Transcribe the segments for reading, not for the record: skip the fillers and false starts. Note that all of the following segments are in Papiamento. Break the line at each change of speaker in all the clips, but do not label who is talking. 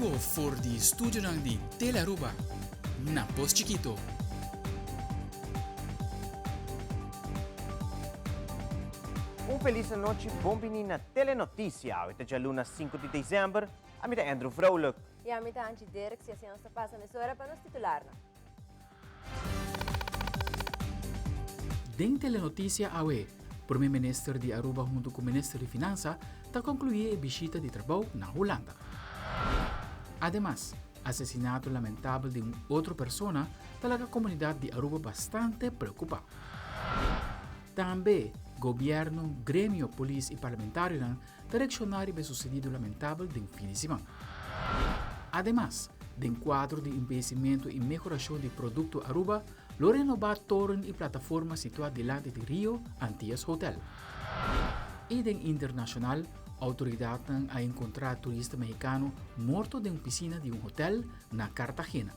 bibo for di studionan di Telearuba na Pos Chikito.
Un felis anochi, bon bini na Telenoticia. Awe ta djaluna 5 di december. Ami ta Andrew Vrolijk.
Y ami ta Angie Dirks y asina nos ta pasa mesora pa nos titularnan.
Den Telenoticia awe, Prome Minister di Aruba hunto cu Minister di Finansa ta conclui e bishita di trabou na Hulanda. Ademas, asesinato lamentabel di un otro persona ta laga comunidad di Aruba bastante preocupa. Tambe, Gobierno, gremio, polis y parlamentarionan ta reakshoná riba e susedido lamentabel den fin di siman. Ademas, den kuadro di embeyesimentu i mehorashon di produkto Aruba, lo renobá toren i plataforma situá dilanti di Rio Antillas Hotel. I den internashonal, outoridatnan a enkontrá turista mehikano morto den un pisina di un hotel na Cartagena.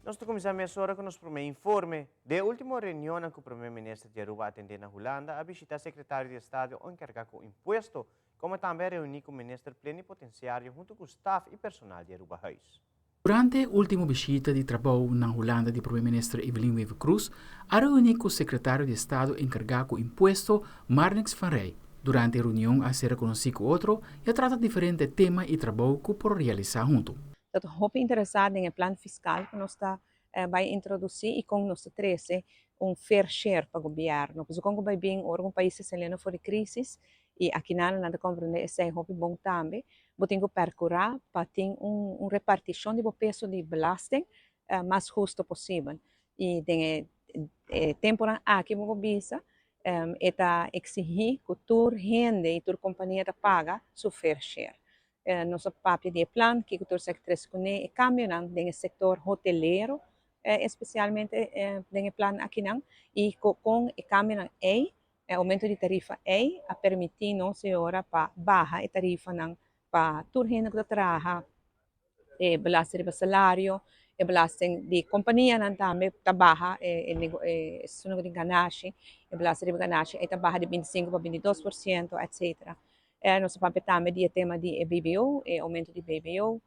Nos ta kuminsá mesora ku nos promé informe. Den e último reunionnan ku Promé Minister di Aruba a atendé na Hulanda, a bishitá Sekretario di Estado enkargá ku impuesto, komo tambe a reuní ku Minister Plenipotensiario huntu ku staf i personal di Arubahuis.
Durante e último bishita di trabou na Hulanda di Promé Minister Evelyn Wever-Croes, a reuní ku Sekretario di Estado enkargá ku impuesto Marnix van Rij. Durante e reunion a sera konosí ku otro i a trata diferente tema i trabou ku por realisá huntu.
Ta hopi interesá den e plan fiskal ku nos ta bai introdusí i kon nos ta trese un fair share pa gobièrnu. Pasobra kon ku bai bin ora ku un pais ta saliendo for di krísis i akinan nan ta komprendé esei hopi bon tambe, bo tin ku pèrkurá pa tin un repartishon di bo peso di belasting mas husto posibel. I den e tempunan aki bo por bisa e ta eksigí ku tur hende i tur kompania ta paga su fair share. Nos a papia di e plan, kiko tur esaki trese kuné, e kambionan den e sektor hotelero, espesialmente den e plan akinan, i kon e kambionan ei, e oumento di tarifa ei, a permití nos e ora pa baha e tarifanan pa tur hende ku ta traha, e belasting riba salario, e belasting di kompanianan tambe ta baha, e esun ku tin ganashi, e belasting riba ganashi ei ta baha di 25 pa 22 por siento, etcetera. Nos a papia tambe di e tema di e BBO, e oumento di BBO.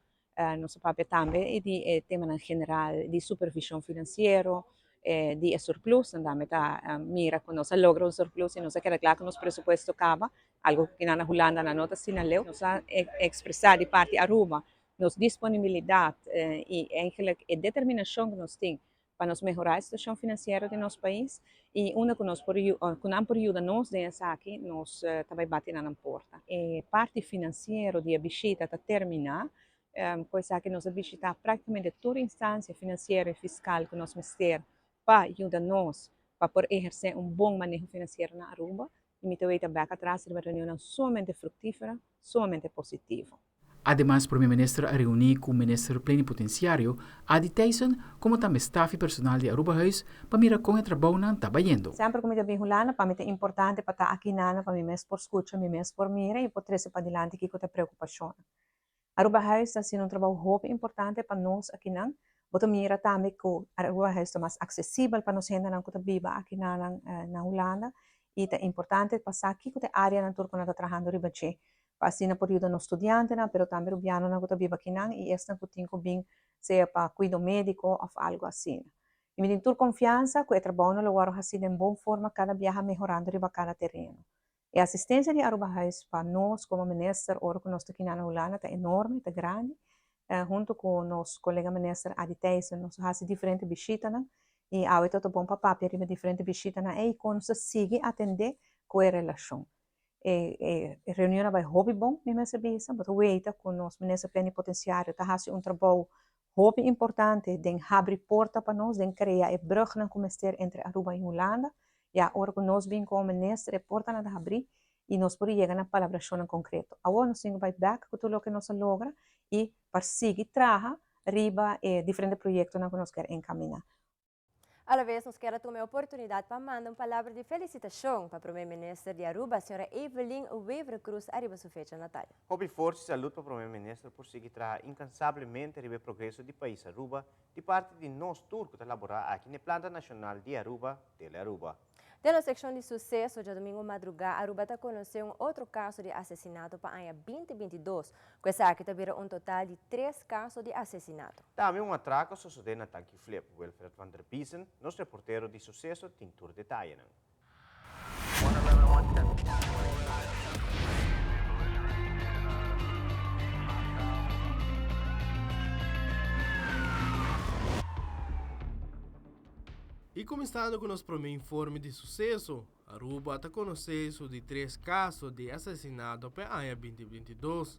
Nos a papia tambe di e temanan general di supervishon finansiero, di e surplus. Nan tambe ta mira ku nos a logra un surplus i nos a keda kla ku nos presupuesto kaba, algu ku kinan na Hulanda nan no ta asina leu. Nos a ekspresá di parti Aruba nos disponibilidat i eigenlik e determinashon ku nos tin pa nos mehorá e situashon finansiero di nos pais i unda ku nos por ku nan por yuda nos den esaki nos ta bai bati na nan porta. E parti finansiero di e bishita ta terminá, ku esaki nos a bishitá práktikamente tur instansia finansiero i fiskal ku nos mester pa yuda nos pa por ehersé un bon maneho finansiero na Aruba i mi ta wei ta bèk atras riba reunionnan sumamente fruktífero, sumamente positivo.
Ademas Prome Minister a reuni cu Minister Plenipotenciario Adi Thijssen como tambe staf y personal di Arubahuis pa mira con e trabounan ta bayendo.
Semper cu mi ta bin Hulanda pa mi ta importante pa ta aki nana pa mi mes por scucha, mi mes por mira y por trece padilanti kico ta preocupacionnan. Arubahuis ta haciendo un trabou hopi importante pa nos akinan. Bo ta mira tambe cu Arubahuis ta mas accesibel pa nos hendenan cu ta biba aki nanan na Hulanda y ta importante pa sa kico ta e areanan tur cu nan ta trahando riba dje pa asina por yuda nos studiantenan pero tambe rubianonan ku ta biba akinan i esnan ku tin ku bin sea pa kuido médiko òf algu asina. I mi tin tur konfiansa ku e trabounan lo wòrdu hasí den bon forma kada biaha mehorando riba kada tereno. E asistensia di Arubahuis pa nos komo minister ora ku nos ta kinan na Hulanda ta enorme, ta grandi. Huntu ku nos kolega minister Adi Thijssen nos a hasi diferente bishitanan i awe ta bon pa papia riba diferente bishitanan ei kon nos ta sigui atendé ku e relashon. E reunion a bai hopi bon, mi mester bisa. Bo ta weita ku nos Minister Plenipotenciario ta hasi un trabou hopi importante den habri porta pa nos, den krea e brugnan ku mester entre Aruba i Hulanda. Ya ora ku nos bin komo minister e portanan ta habrí i nos por yega na palabrashonnan konkreto. Awor nos tin ku bai bèk ku tur loke nos a logra i pa sigui traha riba e diferente proyektonan ku nos kier enkaminá.
Alaves nos kier a tuma e oportunidad pa manda un palabra di felicitacion pa Prome Minister di Aruba, Sra. Evelyn Wever-Croes ariba su fecha natal.
Hopi forsa y salud pa Prome Minister por sigui traha incansablemente riba e progreso di pais Aruba di parti di nos tur cu ta labora aki n'e Planta Nacional di Aruba, Telearuba.
Den nos seccion di suceso, diadomingo madruga, Aruba ta conoce un otro caso di asesinato pa aña 2022, cu esaki ta bira un total di tres caso di asesinato.
Tambe un atraco a sucede na Tanki Flip. Wilfred van der Biesen, nos reportero di suceso, tin tur detayenan.
Y cuminsando cu nos prome informe di suceso, Aruba ta conoce su di tres caso di asesinato p'e aña 2022.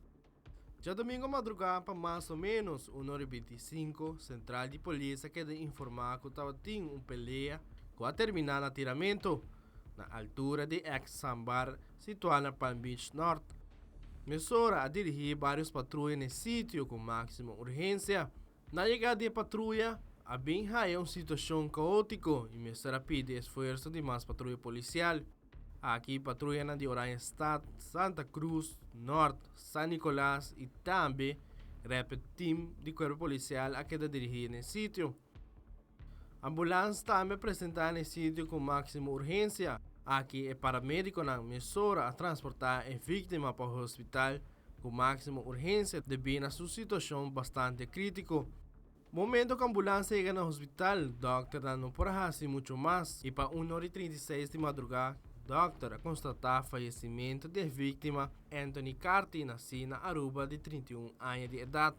Djadomingo madruga pa mas o menos un ora y 25, central di polis a keda informa cu tabatin un pelea cu a termina na tiramento, na altura di ex Sambar situa na Palm Beach North. Mesora a dirigi varios patruya n'e sitio cu maximo urgencia. Na yegada di e patruya, a bin haya un situacion caotico y mester a pidi esfuerso di mas patruya policial. Aki patruyanan di Oranjestad, Santa Cruz, Noord, San Nicolas y tambe Rapid Team di Cuerpo Policial a keda dirigi n'e sitio. Ambulans tambe a presenta n'e sitio cu maximo urgencia. Aki e paramediconan mesora a transporta e victima pa hospital cu maximo urgencia debi na su situacion bastante critico. Momento cu ambulans a yega na hospital, dokternan no por a haci mucho mas y pa un ora y 36 di madruga, dokter a constata fayecimento di e victima Anthony Carty naci na Aruba di 31 aña di edad.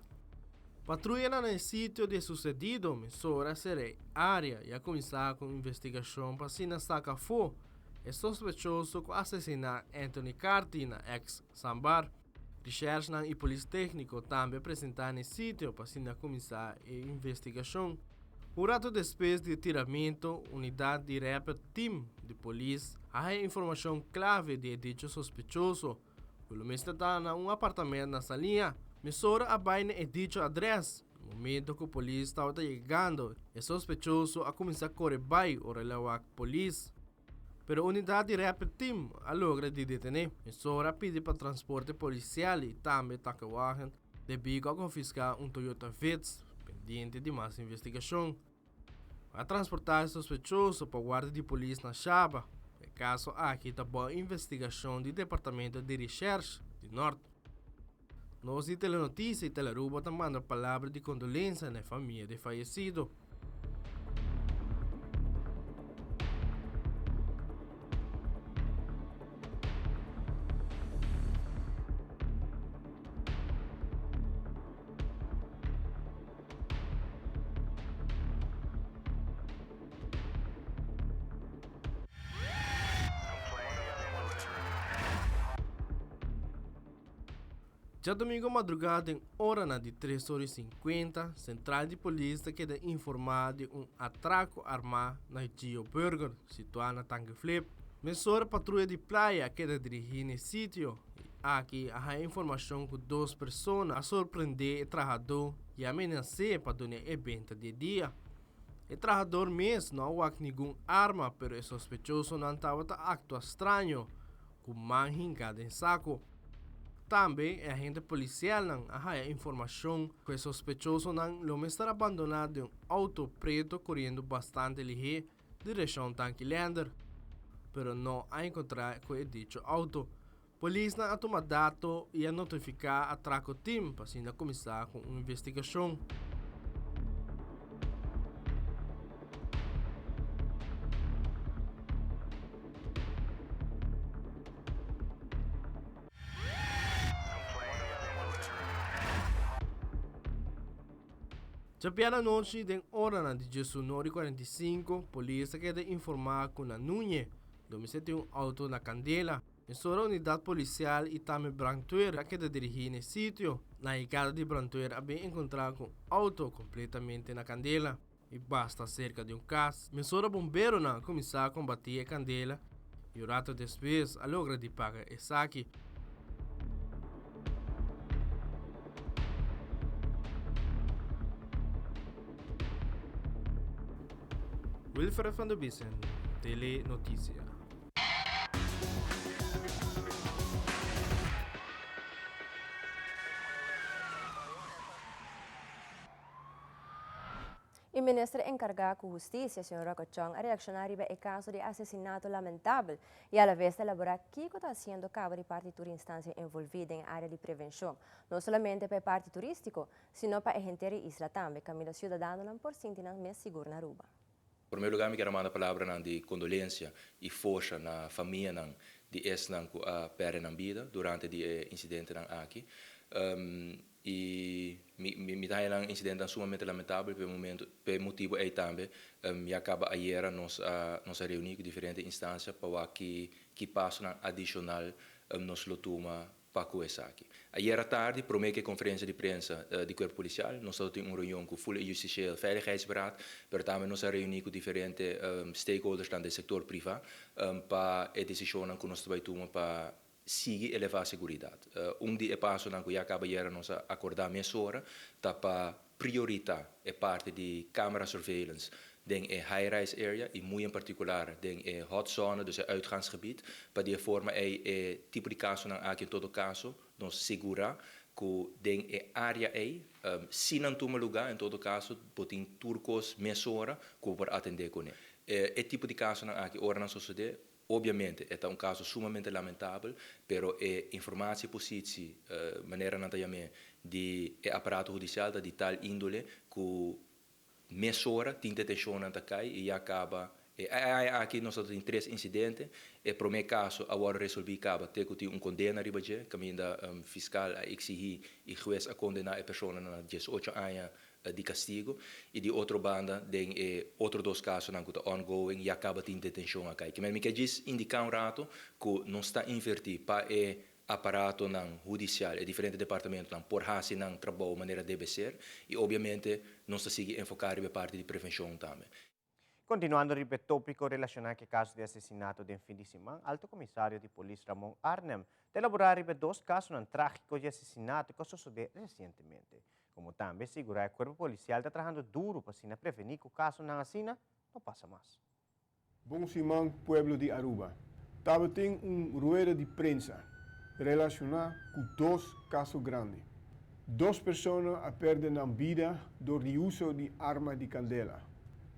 Patruyanan na e sitio di e sucedido mesora a cera e area y a cuminsa cu un investigacion pa asina saca afo e sospechoso cu a asesina Anthony Carty na ex Sambar. Recherchenan y polis tecnico tambe a presenta na e sitio pa asina cuminsa e investigacion. Un rato despues di e tiramento, unidad di Rapid Team di polis a haya informacion clave di e dicho sospechoso, cu lo mester ta na un apartamento na Saliña. Mesora a bay na e dicho adres. Na momento cu polis tabata yegando, e sospechoso a cuminsa core bay ora el a wak polis. Pero unidad di Rapid Team a logra di detene. Mesora a pidi pa transporte policial y tambe takewagen debi cu a confisca un Toyota Vitz, pendiente di mas investigacion. A transporta e sospechoso pa warda di polis na Shaba. E caso aki ta bao investigacion di Departamento di Recherche di Noord. Nos di Telenoticia y Telearuba ta manda palabra di condolencia na e famia di e fayecido. Djadomingo madrugá den oranan di tres ora i sinkuenta, sentral di polis ta keda informá di un atrako armá na Gio Burger, situá na Tanke Flip. Mesora patruya di playa a keda dirigí na e sitio i aki a haña informashon ku dos persona a sorprendé e trahadó i a menas'é pa dun'é e benta di e dia. E trahador mes no a wak ningun arma pero e sospechosonan tabata aktua straño ku man hinká den sako. Tambe e agente polisialnan a haya informashon ku e sospechosonan lo mester a bandoná den un outo preto koriendo bastante lihé direkshon Tanki Leander, pero no a enkontrá ku e dicho outo. Polisnan a tuma dato i a notifiká Atrako Team pa asina kuminsá ku un investigashon. Djabièrnè anochi den oranan di diesunor i 45 polis a keda informá ku na Nuñe lo mester tin un outo na kandela. Mesora unidat polisial i tambe brandweer a keda dirigí na e sitio. Na yegada di brandweer a bin enkontrá ku un outo kompletamente na kandela i basta serka di un kas. Mesora bomberonan a kuminsá kombatí e kandela i un rato despues a logra di paga esaki. Wilfred van der Biesen, Tele Noticia.
Y Minister encarga cu Husticia, señor Rocco Chong, a reacciona riba e caso di asesinato lamentabel y a la vez elabora kico ta haciendo caba di parti tur instancia envolvi den area di prevencion, no solamente pa e parti turistico, sino pa henter e isla tambe, caminda ciudadanonan por sinti nan mes sigur na Aruba.
Na prome lugar, mi kier manda palabra di condolencia y forsa na famia di esnan cu a perde nan bida durante e incidente aki. Y mi ta un incidente sumamente lamentabel pa momento, pa motibo ey tambe ya caba ayera nos a reuni cu diferente instancia pa ki paso adicional nos lo tuma pa esaki. Ayera tardi, prome cu conferencia di prensa di Cuerpo Policial, nos tabatin un reunion cu Full Justitieel Veiligheidsberaad, pero tambe nos a reuni cu diferente stakeholders den sector priva pa e decision cu nos ta bay tuma pa sigui eleva seguridad. Un di e pasonan cu ya caba ayera nos a acorda mesora, ta pa priorisa e parti di camera surveillance den e high-rise area y muy en particular den e hot zone, dus e uitgaansgebied, pa di forma e tipo di caso aki, en todo caso, nos sigura cu den e area ey, si nan tuma lugar, en todo caso, bo tin tur cos mesora cu por atende cu ne. E tipo di caso aki, ora nan sucede, obviamente, e un caso sumamente lamentabel, pero e informatiepositie, manera nan ta yama, di e aparato hudicial di tal indole cu mesora tin detencion ta cay y ya caba. E aki nos tin tres incidente. E prome caso a wordo resolvi caba, te cu tin un condena riba dje, caminda fiscal a exigi y hues a condena e persona na 18 aña di castigo. Y di otro banda, den e otro dos casonan cu ta ongoing, ya caba tin detencion aki. Kiermen, mi kier indica un rato cu nos ta inverti pa e aparatonan hudicial e diferente departamentonan por haci nan trabou manera debe ser y obviamente nos ta sigui enfoca e parti di prevencion tambe.
Continuando e topico relaciona cu e caso di asesinato di fin di siman, Alto Comisario di Polis Ramon Arnhem ta elabora dos caso tragico di asesinato cu a sucede recientemente. Como tambe sigura e cuerpo policial ta trahando duro pa asina preveni cu casonan asina no pasa mas.
Bon siman, pueblo di Aruba. Tabatin un rueda di prensa relaciona cu dos caso grandi. Dos persona a perde nan bida door di uso di arma di candela.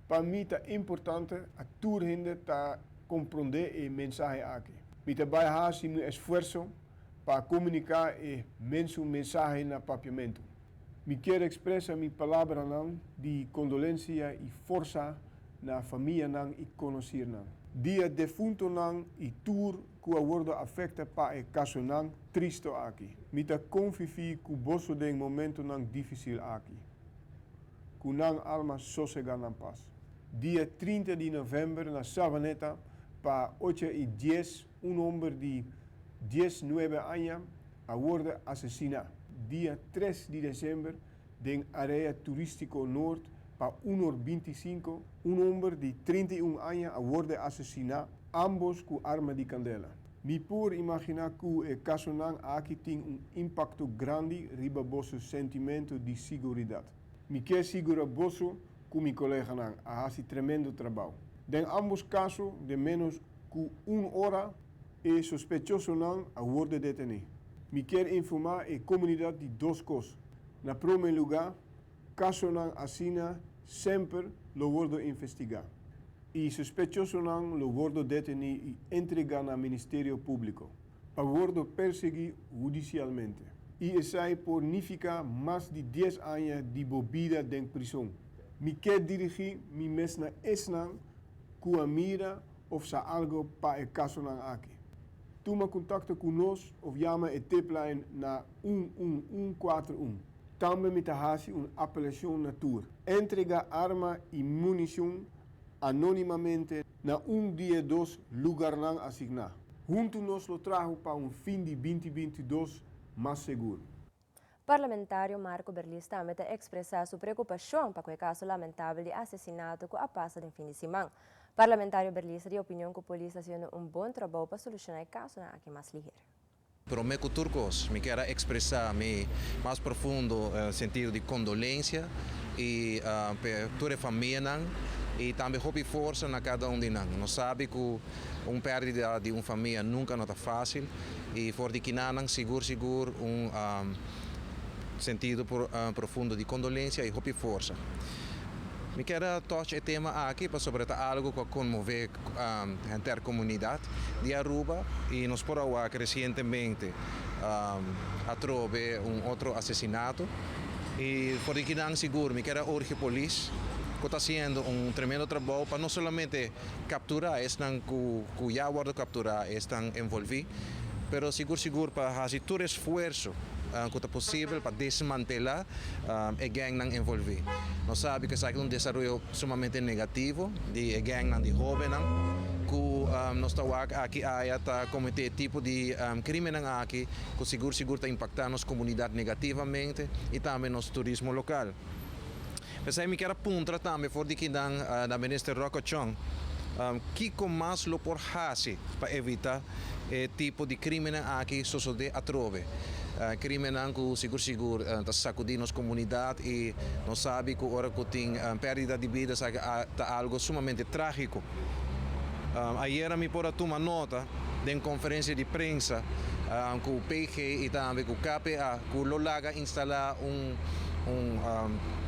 Pa mi ta importante pa tur hende ta comprende e mensahe aki. Mi ta bay haci un esfuerso pa comunica e mesun mensahe na Papiamento. Mi kier expresa mi palabranan di condolencia y forsa na famianan y conocirnan. Di e defuntonan y tur cu a wordo afecta pa e casonan tristo aki. Mi ta convivi cu boso den momentonan dificil aki. Cu nan alma sosega na paz. Dia 30 di november na Savaneta, pa 8 y 10, un homber di 19 aña a wordo asesina. Dia 3 di december, den area turistico Noord, pa 1.25, un homber di 31 aña a wordo asesina, ambos cu arma di candela. Mi por imagina cu e casonan aki tin un impacto grandi riba boso sentimento di seguridad. Mi kier sigura boso cu mi coleganan a haci tremendo trabou. Den ambos caso, den menos cu un ora, e sospechosonan a wordo deteni. Mi kier informa e comunidad di dos cos. Na prome lugar, casonan asina semper lo wordo investiga. E sospechosonan lo wordo deteni y entrega na Ministerio Publico, pa wordo persegui hudicialmente. Y esey por nifica mas di 10 aña di bo bida den prison. Mi kier dirigi mi mes na esnan cu a mira of sa algo pa e casonan aki. Tuma contacto cu nos of yama e tipline na 11141. Tambe mi ta haci un apelacion na tur. Entrega arma y municion anonimamente na un di e dos lugarnan asigna. Hunto nos lo traha pa un fin di 2022 mas sigur.
Parlamentario Marco Berlis tambe ta expresa su preocupacion pa e caso lamentabel di asesinato cu a pasa den fin di siman. Parlamentario Berlis di opinion cu polis ta haciendo un bon trabou pa soluciona e casonan aki mas liher.
Prome cu tur cos, mi kier expresa mi mas profundo sentido di condolencia y pa tur e famia y tambe hopi forsa na cada un di nan. Nos sabi cu un perdida di un famia nunca no ta facil y for di akinan sigur sigur un sentido profundo di condolencia y hopi forsa. Mi kier a touch e tema aki pasobra ta algo cu a conmove henter comunidad di Aruba y nos por a wak recientemente atrobe un otro asesinato y for di kinan sigur mi kier a urgi polis cu ta haciendo un tremendo trabou pa no solamente captura esnan cu ya wordo captura esnan envolvi pero sigur sigur pa haci tur esfuerzo cu ta posibel pa desmantela e gangnan envolvi. Nos sabi cu esaki ta un desaroyo sumamente negativo di e gangnan di hobennan cu nos ta wak aki aya ta comete e tipo di crimennan aki cu sigur sigur ta impacta nos comunidad negativamente y tambe nos turismo local. P'esei mi kier a puntra tambe for di kinan na Minister Rocco Chong, kico mas lo por haci pa evita e tipo di crimennan aki sosode atrobe? Crimennan cu sigur sigur ta sacudi nos comunidad y nos sabi cu ora cu tin perdida di bida esaki ta algo sumamente tragico. Ayera mi por a tuma nota den conferencia di prensa cu PG y tambe cu KPA cu lo laga instala un un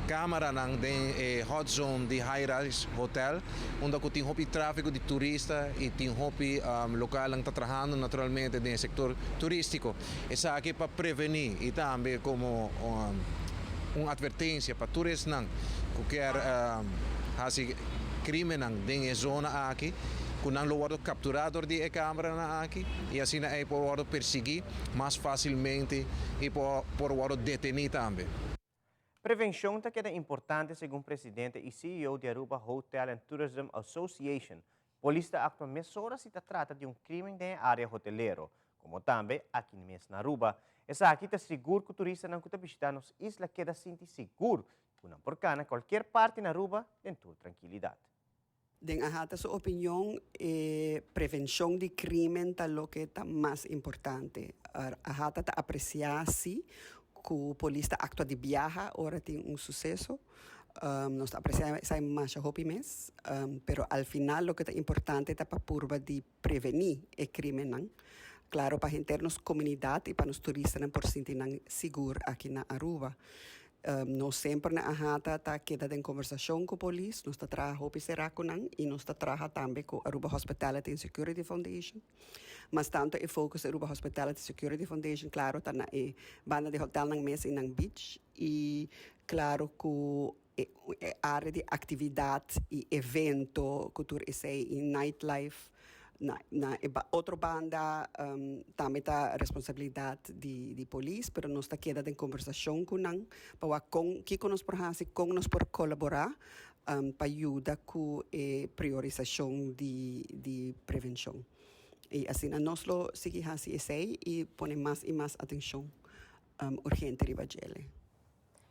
camaranan den e hot zone di High Rise Hotel unda cu tin hopi trafico di turista y tin hopi localnan ta trahando naturalmente den e sector turistico. Esaki pa preveni y tambe como un advertencia pa tur esnan cu kier haci crimennan den e zona aki cu nan lo wordo captura door di e camaranan aki y asina ey por wordo persegui mas facilmente y por wordo deteni tambe.
Prevencion ta keda importante segun presidente y CEO di Aruba Hotel and Tourism Association. Polis ta actua mesora si ta trata di un crimen den area hotelero, como tambe aki mes na Aruba. Esaki ta sigur cu turistanan cu ta bishita nos isla keda sinti sigur cu nan por cana cualkier parti na Aruba den tur trankilidad.
Den AHATA su opinion, e prevencion di crimen ta loke ta mas importante. AHATA ta aprecia si cu polis ta actua di biaha ora tin un suceso. Nos ta aprecia esaki masha hopi mes, pero al final loke ta importante ta pa purba di preveni e crimennan. Claro, pa henter nos comunidad y pa nos turistanan por sinti nan sigur aki na Aruba. Nos semper na AHATA ta keda den conversacion cu polis, nos ta traha hopi cera cu nan y nos ta traha tambe cu Aruba Hospitality and Security Foundation. Mas tanto e focus di Aruba Hospitality Security Foundation, claro, ta na e banda di hotelnan mes y nan beach y claro cu e area di actividad y evento cu tur esey y nightlife. Na e otro banda tambe ta responsabilidad di polis, pero nos ta keda den conversacion cu nan pa wak con kico nos por haci, con nos por colabora pa yuda cu e priorisacion di prevencion. Y asina nos lo sigui haci esey y pone mas y mas atencion urgente riba djele.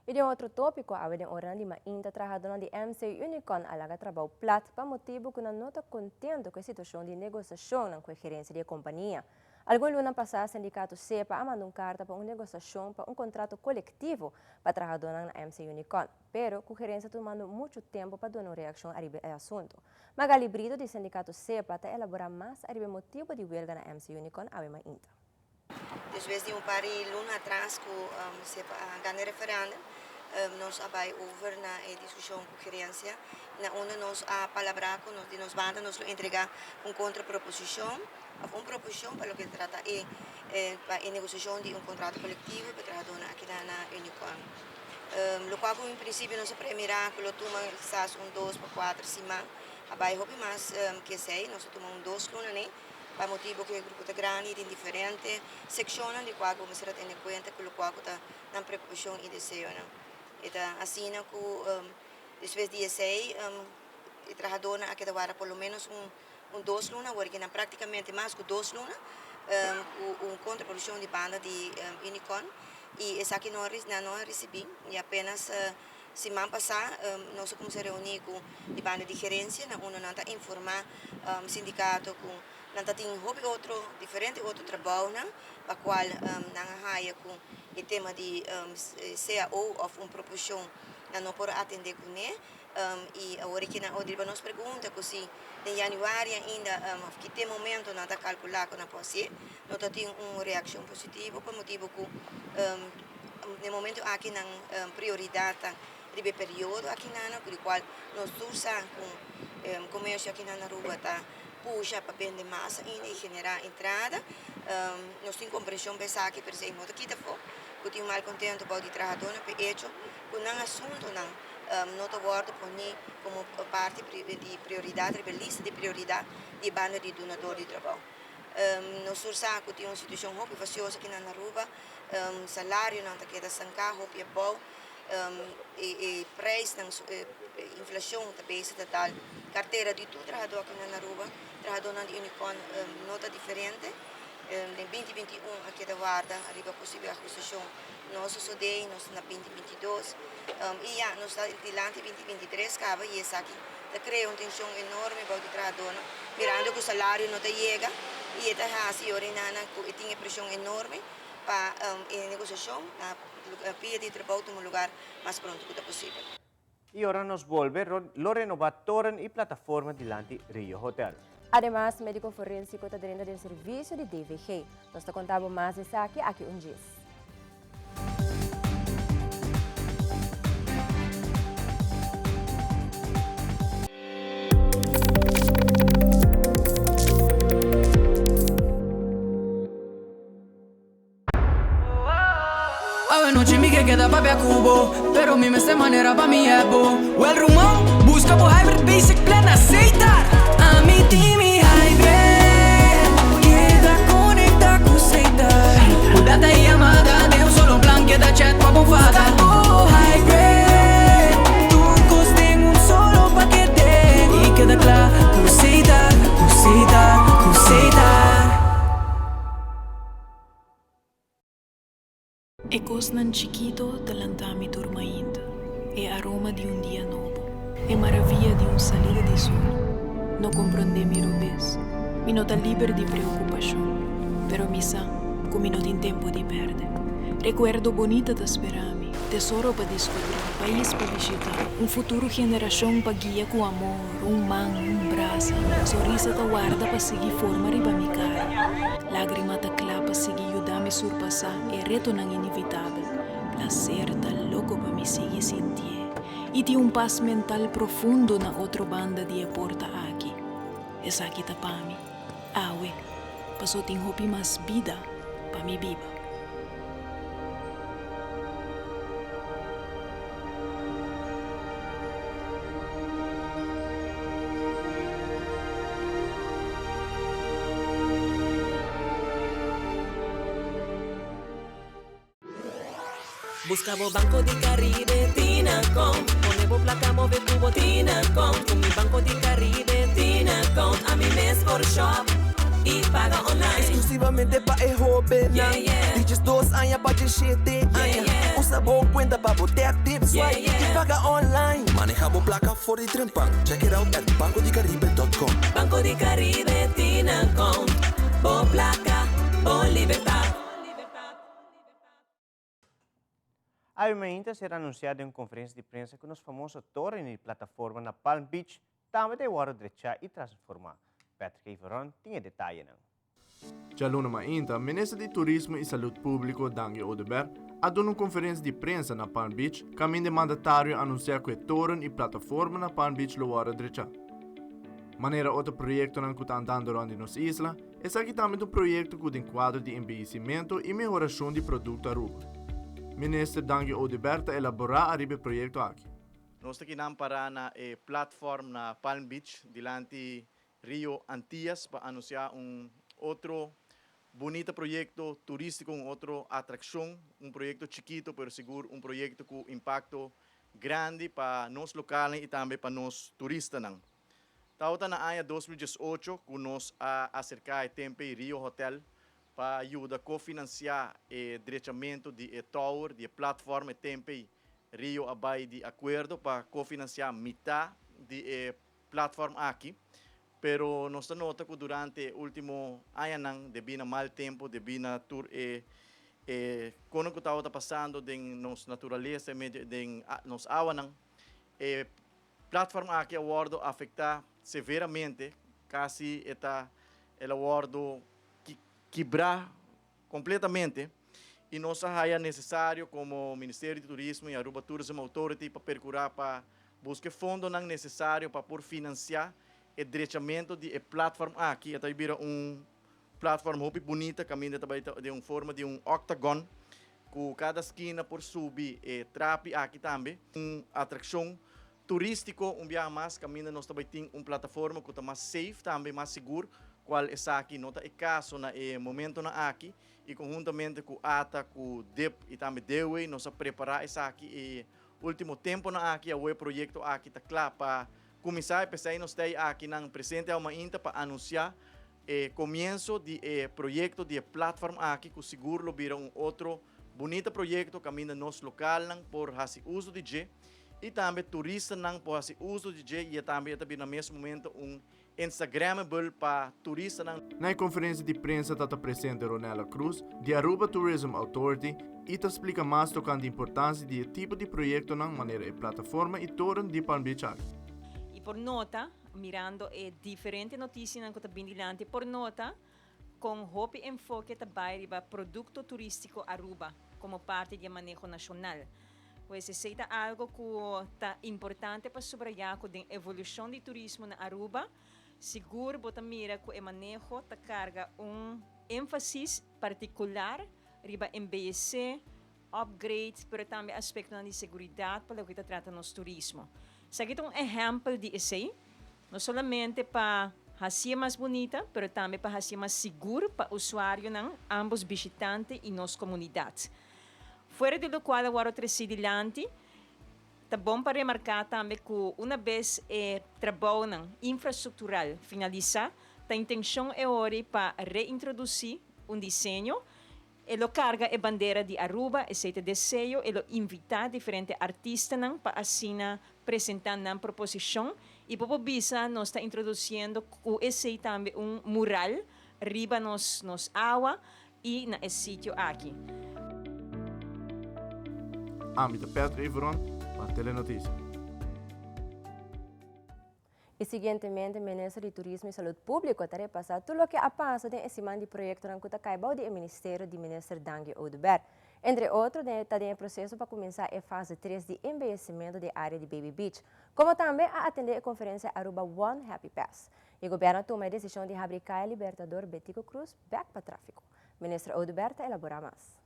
Y den otro topico, awe den oranan di mainta trahadornan di MC Unicon a laga trabou plat pa motibo cu nan no ta contento cu e situacion di negociacionnan cu e gerencia di e compania. Algun luna pasa sindicato SEPA a manda un carta pa un negociacion pa un contrato colectivo pa trahadornan na MC Unicon, pero cu gerencia tumando mucho tempo pa duna un reaccion ariba e asunto. Magali Brito di sindicato SEPA ta elabora mas ariba e motibo di huelga na MC Unicon awe mainta.
Despues di un par di luna atras cu SEPA a gana e referendum, nos a bay over na e discusion cu gerencia, na unda nos a palabra cu nos di nos banda nos lo entrega un contraproposicion of un proposicion pa loke ta trata e pa e negociacion di un contrato colectivo pa e trahadornan aki na Unicon. Locual cu en principio nos a premira cu lo tuma kisas un dos pa cuater siman, a bay hopi mas cu esey, nos a tuma un dos luna ne. Pa motibu ku e grupo ta grandi i tin diferente sekshonnan di kua ku mester a tene kuenta ku lokual ku ta nan preokupashon i deseonan. E ta asina ku despues di esei e trahadónan a keda warda por lo ménos un un dos luna, awor ke nan praktikamente mas ku dos luna ku un kontraprodukshon di banda di Unicon i esaki no a nan no a risibí i apenas siman pasá nos a kuminsá reuní ku di banda di gerensia na unda nan ta informá sindikato ku nan ta tin hopi otro diferente otro trabounan pa kual nan a haya ku e tema di cao òf un proposishon nan no por atendé kuné i awor e kinan riba nos pregunta ku si den yanüari ainda òf ki te momento nan ta kalkulá ku nan por hasié no ta tin un reakshon positivo pa motibu ku. Na e momento aki nan prioridat ta Riba e periodo akinan ku di kual nos tur sa ku komersio akinan na Aruba ta pusha pa bende mas ainda i generá entrada. Nos tin komprenshon pa esaki, pero esei no ta kita afó ku tin un malkontento bou di trahadónan pa e echo ku nan asuntunan no ta wòrdu poní komo parti di prioridat riba e lista di prioridat di e banda di dunador di trabou. Nos tur sa ku tin un situashon hopi fasioso akinan na Aruba, salarionan ta keda stanká hopi abou. E prijsnan, inflacion ta bezig ta dal cartera di tur trahador aki na Aruba. Trahadornan di Unicon no ta diferente. Den 2021 a keda warda riba posibel ahustacion no a sosode, nos ta na 2022 y ya nos ta dilanti 2023 caba y esaki ta crea un tension enorme bou di trahadornan mirando cu salario no ta yega y e ta haci ora y nana cu e tin e presion enorme pa e negociacion na Pia di trabou tuma lugar mas pronto ku ta posibel.
I ora nos bolbe, lo renobá toren i plataforma dilanti Rio Hotel.
Ademas, médiko forénsiko ta drenta den servisio di DVG. Nos ta konta bo mas di esaki aki un djis.
Awe nochi mi ke keda papia ku bo Pero mi mester manera pa mi hèp bo Well ruman, buska bo Hybrid Basic Plan na Setar Ami tin mi Hybrid Keda konekta ku Setar Ku data i yamada den un solo plan Keda chat pa bo fada Buska bo Hybrid Tur kos den un solo pakete I keda kla ku Setar, ku Setar, ku Setar.
E kosnan chikito ta lanta mi tur mainta, e aroma di un dia nobo, e maravia di un salida di sol. No komprondé mi robes, mi no ta liber di preokupashon, pero mi sa ku mi no tin tempu di pèrdè. Rekuerdo bonita ta spera mi, tesoro pa diskubrí, pais pa bishitá, un futuro generashon pa guia ku amor, un man, un brasa, sonrisa ta warda pa sigui forma riba mi kara. Lágrima ta kla pa sigui yuda mi surpasá e retonan inevitabel. Plaser ta loko pa mi sigui sintié i tin un pas mental profundo na otro banda di e porta aki. Esaki ta pa mi, awe, paso tin hopi mas bida pa mi biba.
Busca bo Banco di Caribe Tinacom Pone bo placa move cu bo Tinacom Cu mi Banco di Caribe Tinacom Ami mes por shop y paga online
Exclusivamente pa e hobennan Di 12 aña pa 17 aña Usa bo cuenta pa bo tap tip swipe y paga online.
Maneha bo placa for di trempan. Check it out at bancodicaribe.com.
Banco di Caribe tin account. Bo placa, bo libertad.
Awe mainta a ser anuncia den un conferencia di prensa cu nos famoso toren di plataforma na Palm Beach tambe ta e wordo drecha y transforma. Patrick Everon tin e detayenan.
Djaluna mainta, Minister di Turismo y Salud Publico Dangui Oduber a duna un conferencia di prensa na Palm Beach caminda e mandatario a anuncia cu e toren y plataforma na Palm Beach lo wordo drecha. Manera otro proyectonan cu ta andando rond di nos isla, esaki tambe ta un proyecto cu den cuadro di embeyecimento y mehoracion di producto Aruba. Minister Dangui Oduber ta elabora ariba e proyecto aki.
Nos ta kinan para na e platform na Palm Beach dilanti Rio Antillas pa anuncia un otro bunita proyecto turistico, un otro atraccion, un proyecto chikito pero sigur un proyecto cu impacto grandi pa nos localnan y tambe pa nos turistanan. Tabata na aña 2018 cu nos a acerca e Tempe Rio Hotel pa yuda cofinancia e drechamento di e tower, di e platform e Tempe Rio a bay di acuerdo pa cofinancia mita di e platform aki, pero nos ta nota cu durante e ultimo añanan debi na mal tempo, debi na tur e e conan cu tabata pasando den nos naturalesa, den nos awanan, e platform aki a wordo afecta severamente, casi e ta el a wordo kibra completamente. Y nos a haya necesario como Ministerio di Turismo y Aruba Tourism Authority pa percura pa busca e fondonan necesario pa por financia e drechamento di e platform aki. E ta bira un platform hopi bunita caminda ta bay ta den un forma di un octagon cu cada skina por subi e trapi aki tambe. Un atraccion turistico un biaha mas caminda nos ta bay tin un plataforma cu ta mas safe tambe, mas sigur, cual esaki no ta e caso na e momentonan aki y conhuntamente cu ata, cu dip y tambe DOE nos a prepara esaki e ultimo temponan aki. Awo e proyecto aki ta cla pa cuminsa y pesey nos ta aki nan presente awo mainta pa anuncia e comienso di e proyecto di e platform aki cu sigur lo bira un otro bunita proyecto caminda nos localnan por haci uso di dje y tambe turistanan por haci uso di dje y e tambe e ta bira na mes momento un Instagrammable pa turistanan.
Na e conferencia di prensa ta ta presente Ronella Cruz, di Aruba Tourism Authority, y ta splica mas tocante importancia di e tipo di proyectonan manera e plataforma y toren di Palm Beach aki.
Y por nota, mirando e diferente noticianan cu ta bin dilanti, por nota con hopi enfoke ta bay riba producto turistico Aruba como parti di e maneho nacional. Pues esey ta algo cu ta importante pa subraya cu den evolucion di turismo na Aruba, sigur bo ta mira cu e maneho ta carga un enfasis particular riba embeyece, upgrade, pero tambe aspectonan di seguridad pa loke ta trata nos turismo. Esaki ta un ehempel di esey, no solamente pa haci'e mas bunita, pero tambe pa haci'e mas sigur pa usuarionan, ambos bishitante y nos comunidad. Fuera di locual a wòrdu tresí dilanti, ta bon pa remarká tambe ku una bes e trabounan infrastruktural finalisá, ta intenshon e ori pa reintrodusí un diseño. E lo karga e bandera di Aruba, esei ta deseo, e lo invitá diferente artistanan pa asina presentá nan proposishon i bo por bisa nos ta introdusiendo ku esei tambe un mural riba nos nos awa y na e sitio aki.
Ami ta Petro Iveron pa Telenoticia.
Y siguientemente Minister di Turismo y Salud Publico ta repasa tur loke a pasa den e siman di proyectonan cu ta cay bao di e ministerio di Minister Dangui Oduber. Entre otro den ta den e proceso pa cuminsa e fase tres di embeyecimento di e area di Baby Beach, como tambe a atende e conferencia Aruba One Happy Pass. E gobierno a tuma e decision di habri Caya Libertador Betico Croes bek pa trafico. Minister Oduber ta elabora mas.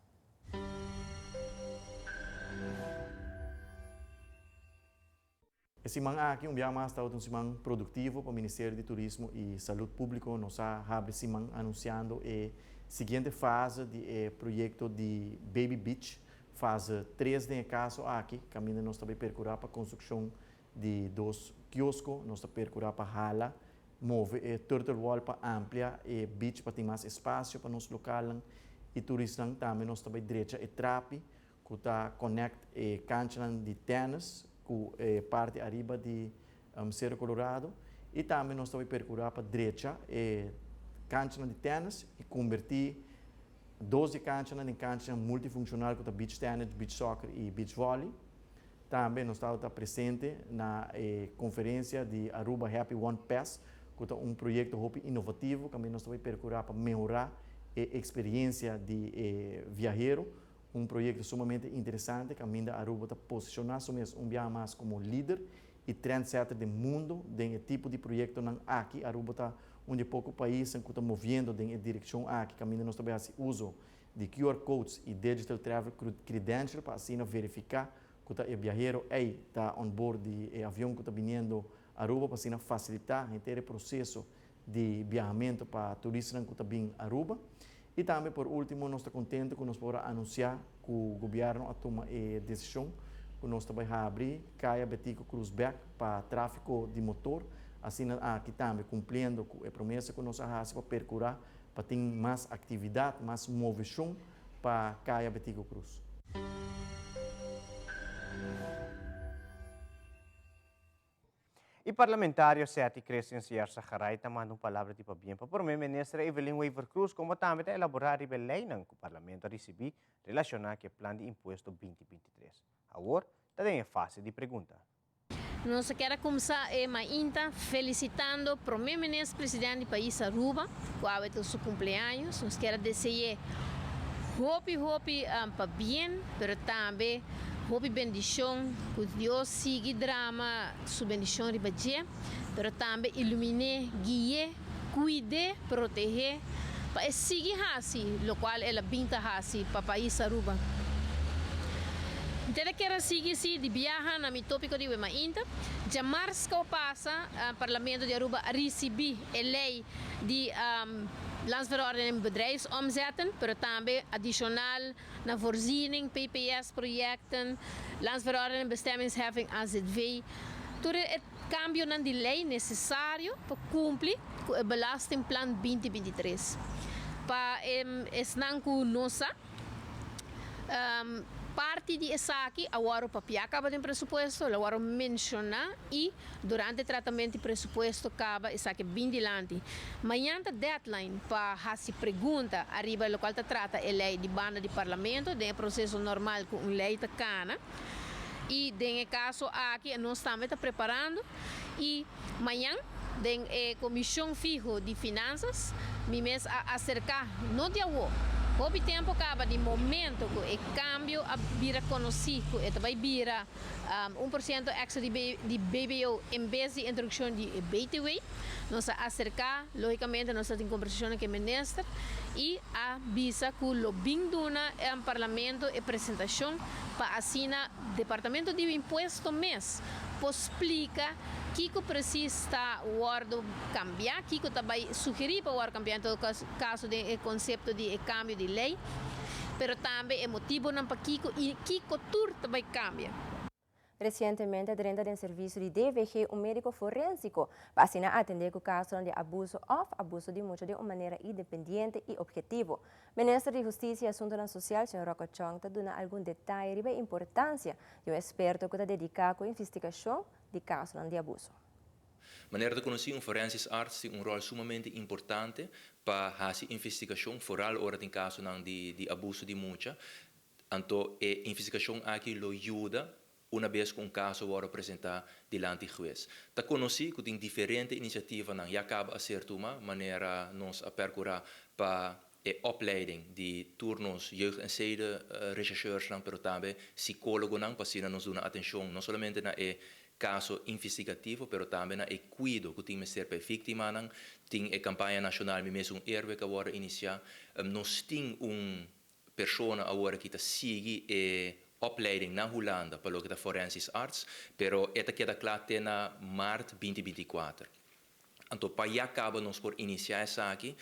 E siman aki un bia mas tabata un siman productivo pa Ministerio di Turismo y Salud Publico. Nos a habri siman anunciando e siguiente fase di e proyecto di Baby Beach, fase tres den e caso aki, caminda nos ta bay percura pa construccion Di dos kiosko nos ta percura pa hala, move e turtle wall pa amplia e beach pa tin mas espacio pa nos localnan y turistnan. Tambe nos ta bay drecha e trapi cu ta connect e canchanan di tennis cu e parti ariba di Cerro Colorado y tambe nos ta bay percura pa drecha e canchanan di tennis y converti dos di e canchanan den canchanan multifuncional cu ta beach tennis, beach soccer y beach volley. Tambe nos tabata presente na e conferencia di Aruba Happy One Pass, cu ta un proyecto hopi innovativo caminda nos ta bay percura pa mehora e experiencia di e viahero. Un proyecto sumamente interesante caminda Aruba ta posiciona su mes un biaha mas como lider y trendsetter den mundo den e tipo di proyectonan aki. Aruba ta un di e poco paisnan cu ta moviendo den e direccion aki caminda nos ta bay haci uso di QR codes y digital travel credential pa asina verifica cu ta e biahero ey ta on board di e avion cu ta biniendo Aruba pa asina facilita henter e proceso di biahamento pa turistanan cu ta bin Aruba. Y tambe por ultimo nos ta contento cu nos por a anuncia cu gobierno a tuma e decision cu nos ta bay habri Caya Betico Croes bek pa trafico di motor, asina aki tambe cumpliendo cu e promesa cu nos a haci pa percura Pa tin mas aktividat, mas moveshon pa Kaya Betico Croes.
E parlamentario Setty Christian Sierra-Garay ta manda un palabra di pabien pa Prome Minister Evelyn Wever-Croes como tambe ta elabora riba e leynan cu Parlamento a ricibi relaciona cu e plan di impuesto binti 23. Awor ta den e fase di pregunta.
Nos a kier a kumsa e mainta felisitando Prome Minister President di pais Aruba ku awe ta su kumpleaños. Nos kier a dese'é Hopi hopi pabien pero tambe hopi bendicion cu Dios sigui drama su bendicion riba dje pero tambe ilumine, gui'e, cuid'e, proteh'e pa e sigui haci locual el a bin ta haci pa pais Aruba. Tene kier a sigui si di biaha na mi topico di wemainta. Djamars cu a pasa Parlamento di Aruba a ricibi e ley di Landsverordening Bedrijfsomzetten, pero tambe adicional na voorziening, PPS projecten, Landsverordening Bestemmingsheffing AZV, tur e cambionan di ley necesario pa cumpli cu e Belastingplan 2023. Pa esnan cu no sa, Parti di esaki a wòrdu papiá kaba den presupuesto, el a wòrdu menshoná i durante tratamentu di presupuesto kaba esaki a bin dilanti. Mañan ta deadline pa hasi pregunta ariba lokual ta trata e lei di banda di Parlamento den e proseso normal ku un lei ta kana i den e kaso aki nos tambe ta preparando i mañan den e Komishon Fiho di Finansas mi mes a aserká, no di awó, hopi tempu kaba di momento ku e kambio a bira konosí ku e ta bai bira 1% èkstra di BBO en bes di introdukshon di e BTW. Nos a aserká, lógikamente nos a tin kombersashonnan ku e minister i a bisa ku lo bin duna Parlamento e presentashon pa asina Departamento di Impuesto mes por splika kiko presis ta wòrdu kambiá, kiko ta bai sugerí pa wòrdu kambiá en todo kaso den e konsepto di e kambio di lei, pero tambe e motibonan pakiko i kiko tur ta bai kambia.
Resientemente a drenta den servisio di DVG un médiko forénsiko pa asina atendé ku kasonan di abuso òf abuso di mucha den un manera independiente i ophetivo. Minister di Hustisia i Asuntunan Sosial, señor Rocco Chong, ta duna algun detaye riba e importansia di un esperto ku ta dediká ku investigashon di kasonan di abuso.
Manera ta konosí, un forensisch arts tin un ròl sumamente importante pa hasi investigashon, foral ora tin kasonan di abuso di mucha. Anto e investigashon aki lo yuda una bes ku un kaso wòrdu presentá dilanti hues. Ta konosí ku tin diferente inisiativanan ya kaba a ser tuma, manera nos a pèrkurá pa e opleiding di tur nos jeugd en zedenrechercheursnan, pero tambe sikólogonan pa asina nos duna atenshon no solamente na e kaso investigativo, pero tambe na e kuido ku tin mester pa e víktimanan. Tin e kampaña nashonal Mi Mes Un Héroe ku a wòrdu inisiá. Nos tin un Persona awor aki ta sigui e opleiding na Hulanda pa loke ta forensisch arts, pero e ta keda kla te na maart 2024. Anto pa ya kaba nos por inisiá esaki,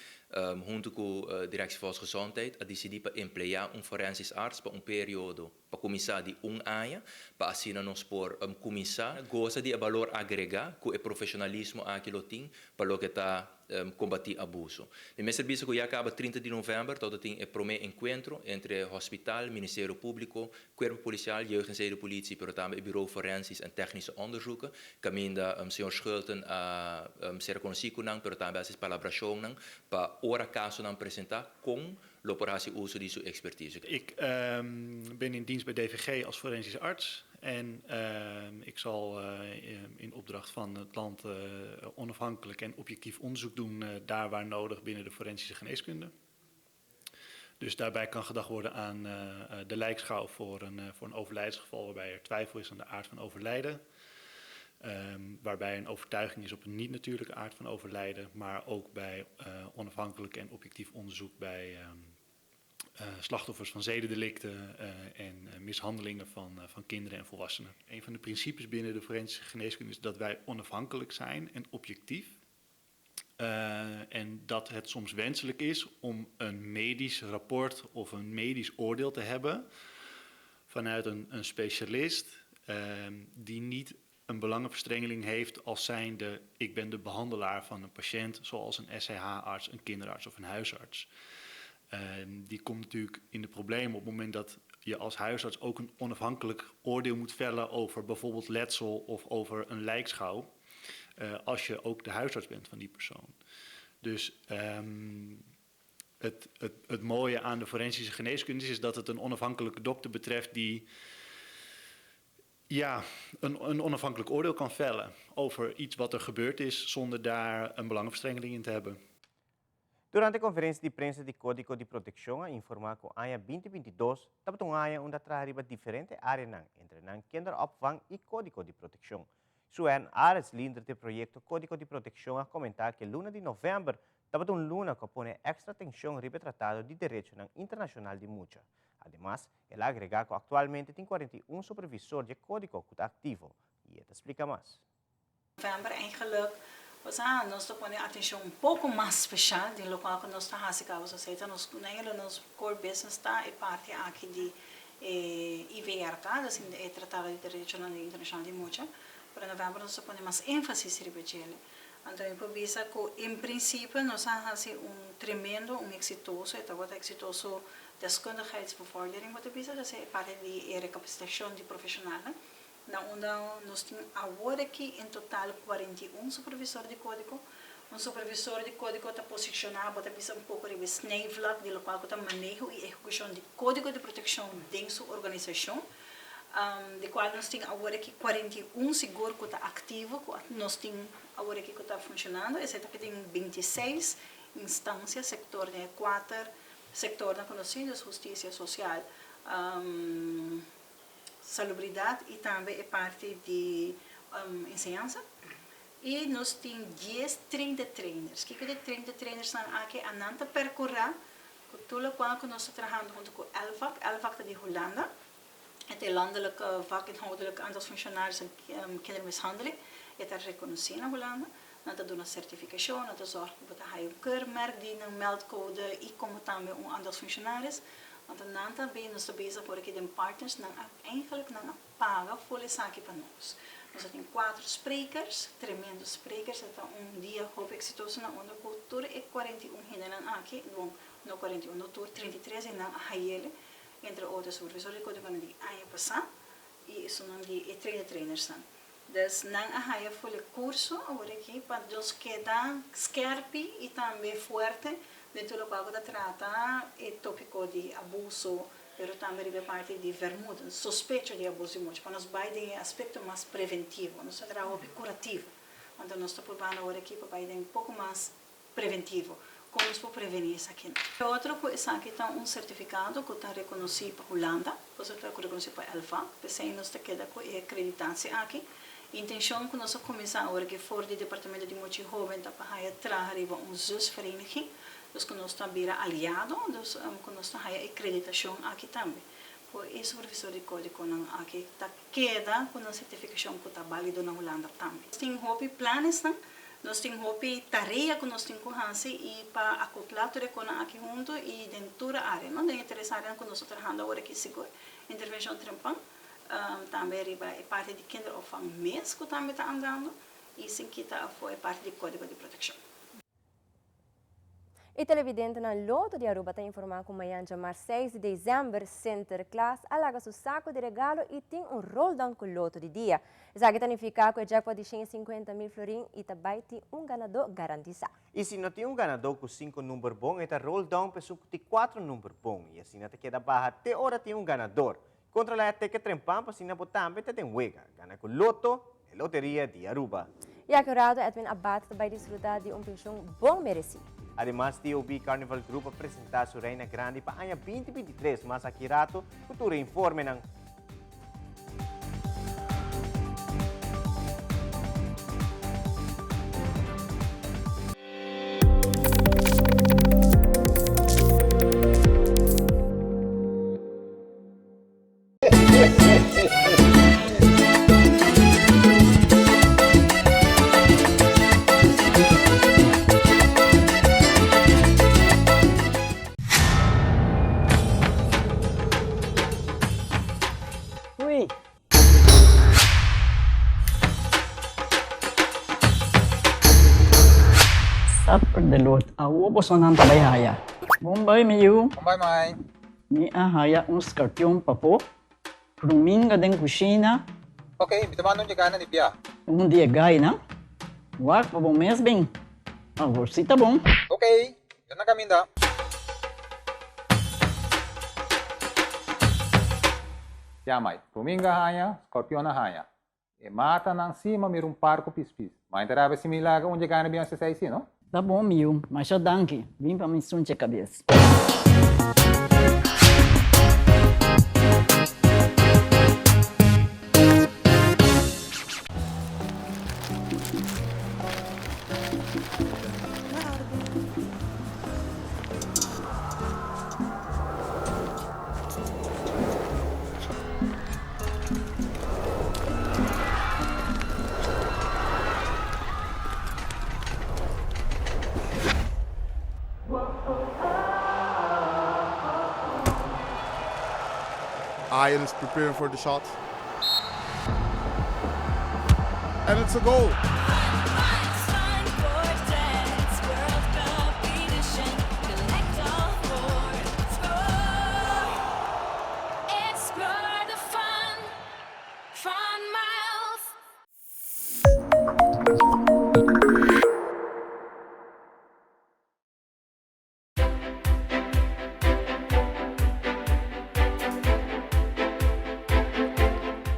huntu ku Directie Volksgezondheid a disidí pa empleá un forensisch arts pa un periodo pa kuminsá di un aña, pa asina nos por kuminsá gosa di e balor agregá ku e profeshonalismo aki lo tin pa loke ta kombatí abuso. Mi mester bisa ku ya kaba 30 di novèmber tabata tin e promé enkuentro entre hospital, Ministerio Públiko, Kuerpo Polisial, Jeugd en Zedenpolitie pero tambe e Bureau Forensisch en Technische Onderzoeken kaminda señor Schulten a sera konosí ku nan pero tambe a hasi palabrashonnan pa ora kasonan presentá kon lo por hasi uso di su ekspertise.
Ik ben in dienst bij DVG als forensisch arts en ik zal in opdracht van het land onafhankelijk en objectief onderzoek doen daar waar nodig binnen de forensische geneeskunde. Dus daarbij kan gedacht worden aan de lijkschouw voor een, voor een overlijdensgeval waarbij er twijfel is aan de aard van overlijden. Waarbij een overtuiging is op een niet-natuurlijke aard van overlijden, maar ook bij onafhankelijk en objectief onderzoek bij slachtoffers van zedendelicten en mishandelingen van kinderen en volwassenen. Een van de principes binnen de forensische geneeskunde is dat wij onafhankelijk zijn en objectief. En dat het soms wenselijk is om een medisch rapport of een medisch oordeel te hebben vanuit een specialist die niet een belangenverstrengeling heeft als zijnde ik ben de behandelaar van een patiënt, zoals een SCH-arts, een kinderarts of een huisarts. Die komt natuurlijk in de problemen op het moment dat je als huisarts ook een onafhankelijk oordeel moet vellen over bijvoorbeeld letsel of over een lijkschouw, als je ook de huisarts bent van die persoon. Dus het mooie aan de forensische geneeskunde is dat het een onafhankelijke dokter betreft die ja, een onafhankelijk oordeel kan vellen over iets wat er gebeurd is zonder daar een belangenverstrengeling in te hebben.
Durante conferencia di prensa di Codigo di Proteccion a informa cu aña 2022 tabata un aña unda a traha riba diferente areanan, entre nan kinderopvang y Codigo di Proteccion. Sue-Ann Arends, lider di e proyecto Codigo di Proteccion a comenta cu e luna di november tabata un luna cu a pone extra atencion riba e tratado di derechonan internacional di mucha. Ademas, el a agrega cu actualmente tin 41 supervisor di e codigo cu ta activo y e ta splica mas.
November eigenlijk, osea, nos ta pone atencion un poco mas special den locual cu nos ta haci caba society. Nos, eigenlijk nos core business ta e parti aki di e IVRK, dus e Tratado di Derechonan Internacional di Mucha, pero november nos ta pone mas enfasis riba djele. Anto mi por bisa cu en principio nos a haci un tremendo, un exitoso, e tabata exitoso deskundigheidsbevordering bo ta bisa, dus e parti di e recapacitacion di profesionalnan. Na unda nos tin awor aki en total 41 supervisor di codigo. Un supervisor di codigo ta posiciona, bo ta bisa un poco riba e snijvlak di locual cu ta maneho y ehecucion di codigo di proteccion den su organisacion, di cual nos tin awor aki 41 sigur cu ta activo, cu nos tin awor aki cu ta funcionando. Esey ta tin 26 instancia, sector den e cuater sectornan cu nos tin, dus husticia social, Salubridad y tambe e parti di enseñansa. Y nos tin dies 30 trainers. Kico di 30 trainersnan aki? A nan ta percura cu tur locual cu nos ta trahando hunto cu ELVAC. ELVAC ta di Hulanda. E ta e Landelijke Vakinhoudelijke Aandachtsfunctionaris en Kindermishandeling. E ta reconoci na Hulanda. Nan ta duna certificacion, nan ta zorg cu bo ta haya un keurmerk di nan meldcode y como tambe un aandachtsfunctionaris. Anto nan ta bin, nos ta bezig por aki den partners, nan a eigenlijk nan a paga ful esaki pa nos. Nos a tin cuatro sprekers, tremendo sprekers, e ta un dia hopi exitoso na unda cu tur e 41 hendenan aki, bon, no 41, no tur, 33 di nan a hayele, entre otro supervisor di codigonan di aña pasa y esunnan di e trainer trainersnan. Dus nan a haya ful e curso awor aki pa nos keda skerpi y tambe fuerte den tur locual cu ta trata e topico di abuso, pero tambe riba e parti di vermoeden, sospecho di abuso di mucha, pa nos bay den e aspecto mas preventivo. Nos ta traha hopi curativo, anto nos ta purbando awor aki pa bay den poco mas preventivo. Kon nos por prevení esakinan? E otro ku esaki ta un sertifikado ku ta rekonosí pa Hulanda, pues ta rekonosí pa LVAC, p'esei nos ta keda ku e akreditasie aki. Intenshon ku nos a kuminsá awor aki for di Departamento di Mucha i Hóben ta pa haya traha riba un zusvereniging, dus ku nos ta bira aliado, dus ku nos ta haya e akreditashon aki tambe. Ku e supervisor di kódigonan aki ta keda ku nan sertifikashon ku ta bálido na Hulanda tambe. Nos tin hopi planesnan, nos tin hopi tarea ku nos tin ku hasi i pa akoplá tur e konan aki huntu i den tur área, no? Den e tres áreanan ku nos ta trahando awor aki sigur, intervenshon trempan, tambe riba e parti di kinderopvang mes ku tambe ta andando i sin kita afó e parti di kódigo di protekshon.
E televidentenan Lotto di Aruba ta informa cu mayan djamar 6 di december Sinterklaas a laga su saco di regalo y tin un rolldown cu Lotto di dia. Esaki ta nifica cu e jackpot di 150 mil florin y ta bay tin un ganador garantisa.
Y si no tin un ganador cu cinco number bon e ta rolldown pa esun cu tin cuatro number bon y asina ta keda baha te ora tin un ganador. Controla e ticket trempan pa asina bo tambe ta den wega. Gana cu Lotto, e loteria di Aruba.
Y aki un rato Edwin Abad ta bay disfruta di un pensioen bon mereci.
Ademas TOB Carnival Group a presenta su Reina Grandi pa aña 2023, mas aki rato cu tur e informenan.
Supper de lot. Awo bosonan ta bai haya. Bon bai mi yu.
Bon bai mai.
Mi a haya un skarpion pafó, pruminga den kushina.
Ok, mi ta manda un yegá na di bia.
Un di e gainan. Wak pa bo mes bin. Awor si ta bon.
Ok, mi ta na kaminda. Ya mai, pruminga a haña, skorpion a haña. E matanan si, ma mira un par ku pispis. Ma e ta rabia si mi laga un yegá na bia un sesei si, no?
Ta bon mi yu, masha danki. Bin pa mi sunchi e kabes.
Ian is preparing for the shot. And it's a goal.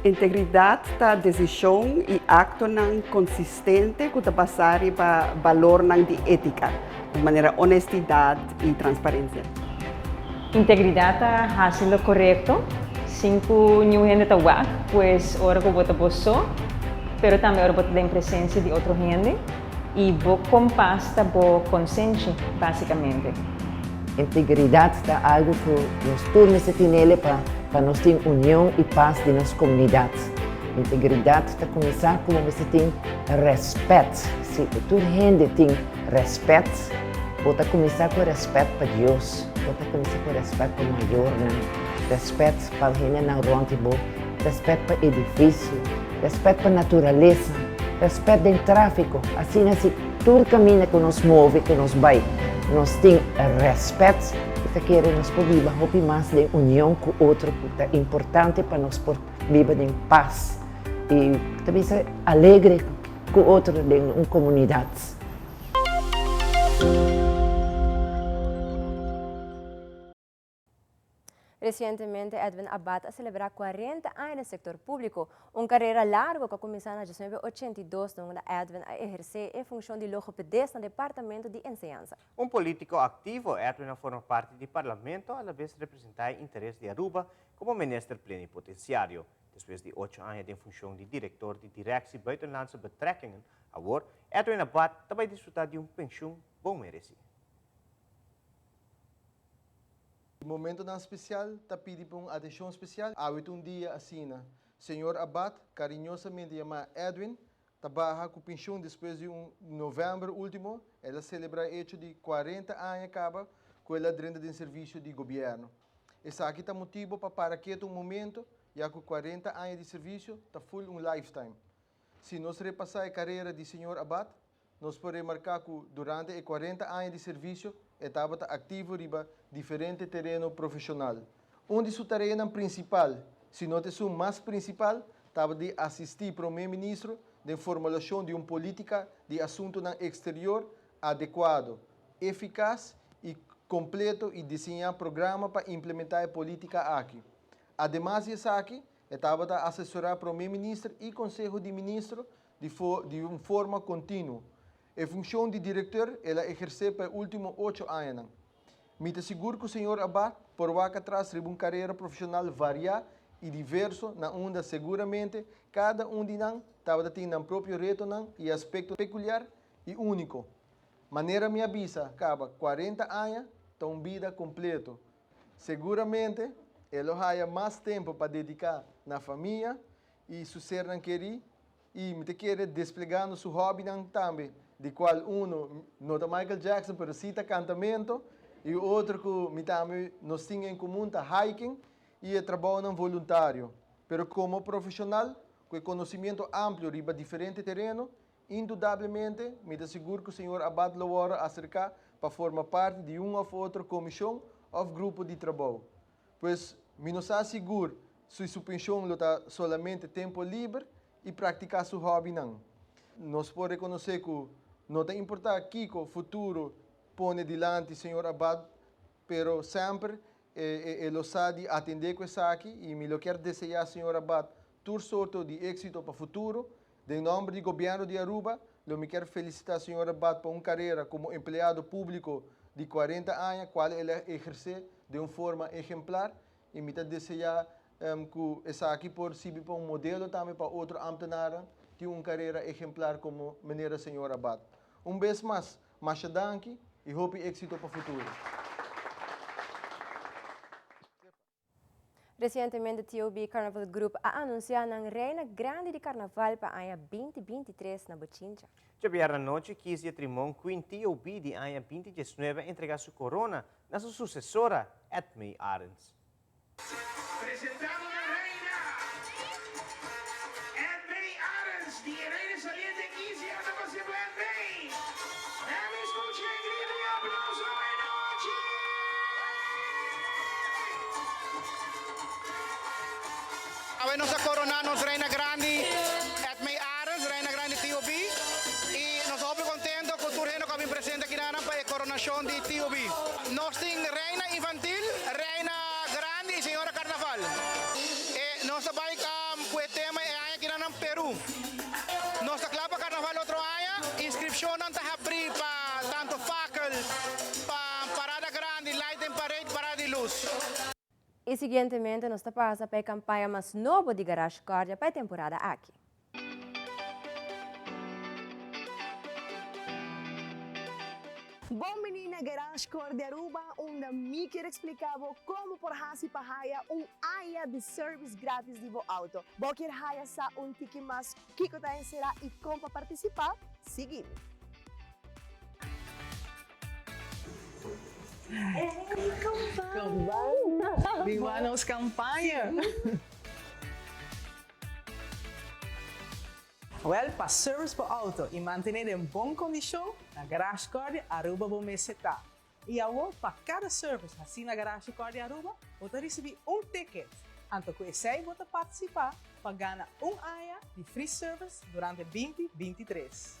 Integridat ta desishon i aktonan konsistente ku ta basá riba balornan di étika, manera onestidat i transparensia.
Integridat ta hasi lo korekto sin ku niun hende ta wak, pues ora ku bo ta bo so, pero tambe ora bo ta den presensia di otro hende. I bo kompas ta bo konsenshi, básikamente.
Integridat ta algu ku nos tur mester tinele pa pa nos tin union i pas den nos komunidat. Integridat ta kuminsá ku bo mester tin rèspèt. Si tur hende tin rèspèt, bo ta kuminsá ku rèspèt pa Dios, bo ta kuminsá ku rèspèt pa mayornan, rèspèt pa hendenan rònt di bo, rèspèt pa edifisio, Rèspèt pa naturalesa, rèspèt den tráfiko, asina si tur kaminda ku nos move, ku nos bai, nos tin rèspèt, mi ta kere nos por biba hopi mas den union ku otro ku ta importante pa nos por biba den pas i ta bisa alegre ku otro den un komunidat.
Resientemente Edwin Abath a selebrá kuarenta aña den sektor públiko, un karera largo ku a kuminsá na 1982 donde Edwin a ehersé e funshon di logopedist na Departamento di Enseñansa.
Un polítiko aktivo, Edwin a forma parti di Parlamento alabes representá e interes di Aruba komo minister plenipotensiario. Despues di ocho aña den funshon di direktor di Directie Buitenlandse Betrekkingen, awor Edwin Abath ta bai disfrutá di un penshun bon meresí.
Momentonan spesial ta pidi pa un atenshon spesial. Awe ta un dia asina. Señor Abad, kariñosamente yamá Edwin, ta baha ku penshun despues di un novèmber último el a selebrá e echo di kuarenta aña kaba ku el a drenta den servisio di gobièrnu. Esaki ta motibu pa para ketu un momento, ya ku kuarenta aña di servisio ta ful un lifetime. Si nos repasá e karera di señor Abad, Nos por remarká ku durante e kuarenta aña di servisio e tabata aktivo riba diferente tereno profeshonal. Un di su tareanan prinsipal, si no ta esun mas prinsipal, tabata di asistí Promé Ministro den formulashon di un polítika di asuntunan eksterior adekuado, efikas i kompleto i diseñá programa pa implementá e polítika aki. Ademas di esaki, e tabata asesorá Promé Minister i Konseho di Ministro di di un forma kontinuo. E funshon di direktor el a ehersé pa e último ocho añanan. Mi ta sigur ku señor Abad por wak atras riba un karera profeshonal variá i diverso na unda seguramente kada un di nan tabata tin nan propio retonan i aspekto pekuliar i úniko. Manera mi a bisa kaba kuarenta aña ta un bida kompleto. Seguramente e lo haya mas tempu pa dediká na famia i su sernan kerí i mi ta kere desplegando su hobbynan tambe, di cual uno no ta Michael Jackson pero si ta cantamento i otro cu mi tambe nos tin en comun ta hiking i e trabounan voluntario. Pero como profesional cu e conocimiento amplio riba diferente tereno, indudablemente mi ta sigur cu señor Abad lo worde acerca pa forma parti di un of otro comision of grupo di trabou. Pues mi no sa sigur si su penshon lo ta solamente tempo liber i praktiká su hòbinan. Nos por rekonosé ku no ta importá kiko futuro pone dilanti señor Abad, pero semper e lo sa di atendé ku esaki i mi lo kier deseá señor Abad tur sorto di éksito pa futuro. Den nòmber di Gobièrnu di Aruba. Lo mi kier felicita señor Abad pa un carera como empleado publico di 40 aña cual el a eherce den un forma ejemplar y mi ta desea cu esaki por sirbi pa un modelo tambe pa otro ambtenarennan tin un carera ejemplar como manera señor Abad. Un bes mas, masha danki y hopi exito pa futuro.
Resientemente TOB Carnival Group a anunsiá nan reina grandi di karnaval pa aña 2023 na Bochincha.
Djabièrnè anochi, Kizia Trimon Queen TOB di aña 2019 a entregá su korona na su susesora, Edmee Arends.
Presentando na reina, Edmee Arends di e reina saliente Kizia ta pas'é pa Edmee. Hemi scucha e grito y aplauso e nochi!
Awe nos a corona nos Reina Grandi Edmee Arends, Reina Grandi TOB, y nos ta hopi contento cu tur hende cu a bin presente akinan pa e coronacion di TOB. Nos tin Reina Infantil, Reina Grandi y Señora Carnaval. E nos ta bay cu e tema e aña akinan Peru. Nos ta cla pa Carnaval otro aña. Inscripcionnan ta habri pa tanto fakkel, pa parada grandi, lighting parade, parada di luz.
Y siguientemente nos ta pasa pa e campaña mas nobo di Garage Cordia pa e temporada aki.
Bon bini na Garage Cordia Aruba unda mi kier explica bo con bo por haci pa haya un aña di service gratis di bo auto. Bo kier haya sa un tiki mas kico ta encera y con pa participa? Sigui mi!
Biba nos campaña! Wel, pa service bo auto y mantene den bon condicion, na Garage Cordia Aruba bo mester ta. Y awor, pa cada service haci na Garage Cordia Aruba, bo ta ricibi un ticket. Anto cu esey bo ta participa pa gana un aña di free service durante 2023.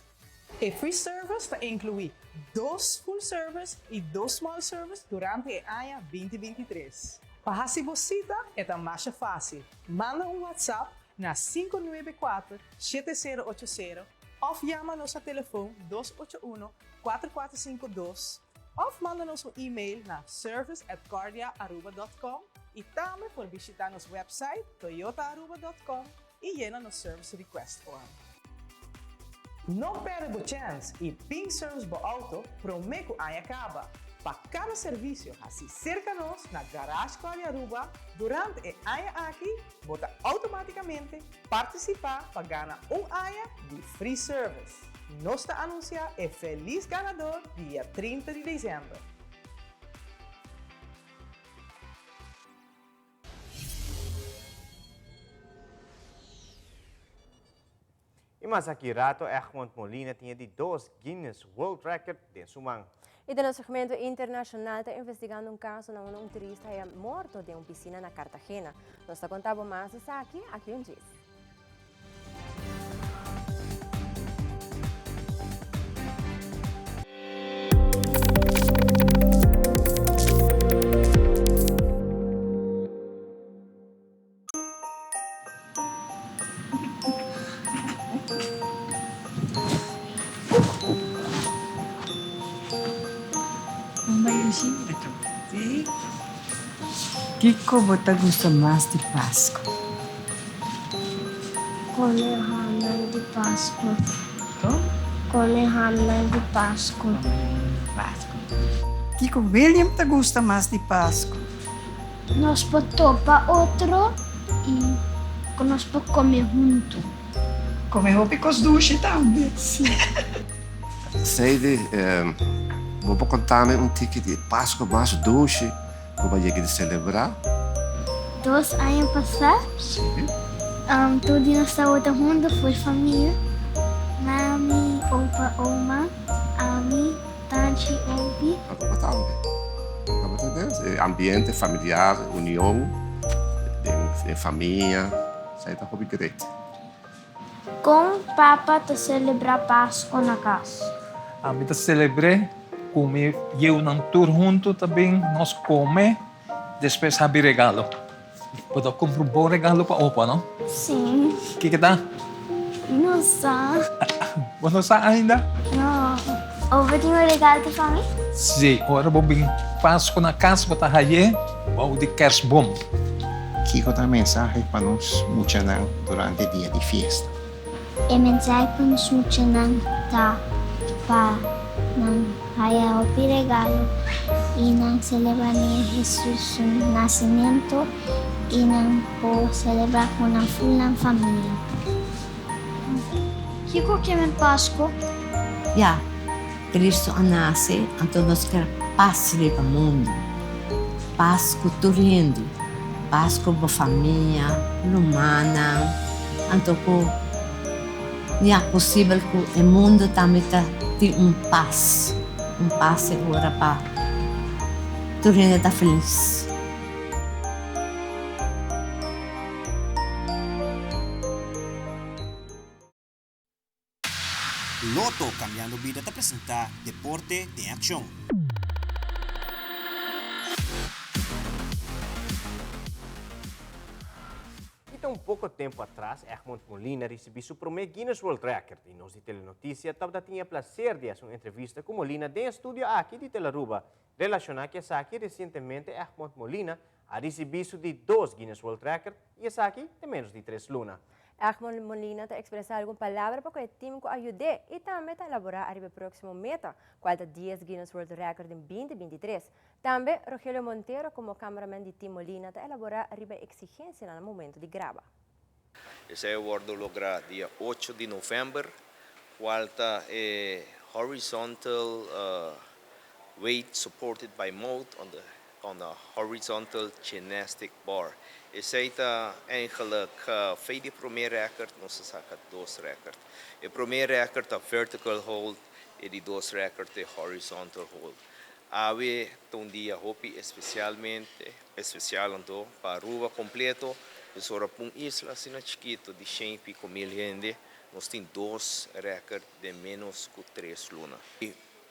E free service ta inclui dos full service y dos small service durante e aña 2023. Pa haci bo cita e ta masha facil, manda un WhatsApp na 594 7080 of yama nos na telefon 281 4452 of manda nos un email na service at cordiaaruba dot com y tambe por bishita nos website toyotaaruba dot com y yena nos service request form. No perde bo chens y bin service bo auto prome cu aña caba. Pa cada servicio haci cerca nos na Garage Cordia Aruba durante e aña aki bo ta automaticamente participa pa gana un aña di free service. Nos ta anuncia e feliz ganador dia 30 di december.
Y mas aki rato Egmond Molina tin e di dos Guinness World Record den su man.
Y den nos segmento internacional ta investigando un caso na unda un turista haya morto den un piscina na Cartagena. Nos ta conta bo mas esaki aki un djis.
Kiko bo ta gusta mas di Pasku?
Come hamnan di Pasku.
Kon?
Come hamnan di Pasku.
Pasku. Kiko William ta gusta mas di Pasku?
Nos por topa otro y cu nos por come hunto.
Come hopi cos dushi tambe.
Si.
Sadie, bo por conta mi un tiki di e Pascu mas dushi cu bo a yega di celebra?
Dos aña pasá, tur di nos tabata hunto for famia, mami, opa, oma, ami. Tanchi Ompi.
Aruba tambe. Aruba ta den e ambiente familiar, union den famia, esei ta hopi great.
Kon papa ta selebrá Pasko na kas?
Ami ta selebr'é ku mi yiunan tur huntu ta bin nos kome, despues habi regalo. Bo ta kumpra un bon regalo pa opa, no?
Sí.
Kiko ta?
No sa.
Bo no sa ainda?
No. Opa tin un regalo pa mi?
Si, ora bo bin Pasku na kas bo ta haye bou di kersboom.
Kiko ta mensahe pa nos muchanan durante dia di fiesta?
E mensahe pa nos muchanan ta pa nan haya hopi regalo y nan celebra Niño Jesus su nacimento y nan por celebra cu nan full nan familia. Kiko ke men Pasco?
Ya, Cristo a nace, anto nos ker pas riba mundo. Pas cu tur hende, pas cu bo famia, rumannan, anto cu ya posibel cu e mundo tambe ta tin un pas, un pas segura pa tur hende ta feliz.
Lotto Cambiando Bida ta presenta Deporte den Accion.
Y ta un poco tempo atras Egmond Molina ricibi su prome Guinness World Record y nos di Telenoticia tabata tin e placer di haci un entrevista cu Molina den e studio aki di Telaruba. Relaciona cu esaki recientemente Egmond Molina a ricibi su di dos Guinness World Record y esaki den menos di tres luna.
Egmond Molina ta expresa algun palabra pa cu e team cu a yud'é y tambe ta elabora ariba e proximo meta, cual ta dies Guinness World Record den binti 23. Tambe Rogelio Montero como cameraman di Team Molina ta elabora riba e exigencianan na momento di graba.
Esei a wordo logra dia ocho di november, cual ta e horizontal weight supported by mouth on the on a horizontal gymnastic bar. Esei ta eigenlijk fei di prome record nos a saca dos record. E prome record ta vertical hold, e di dos record ta e horizontal hold. Awe ta un dia hopi especialmente especial anto pa Aruba completo, pasobra pa un isla asina chikito di shen y pico mil hende nos tin dos record den menos cu tres luna.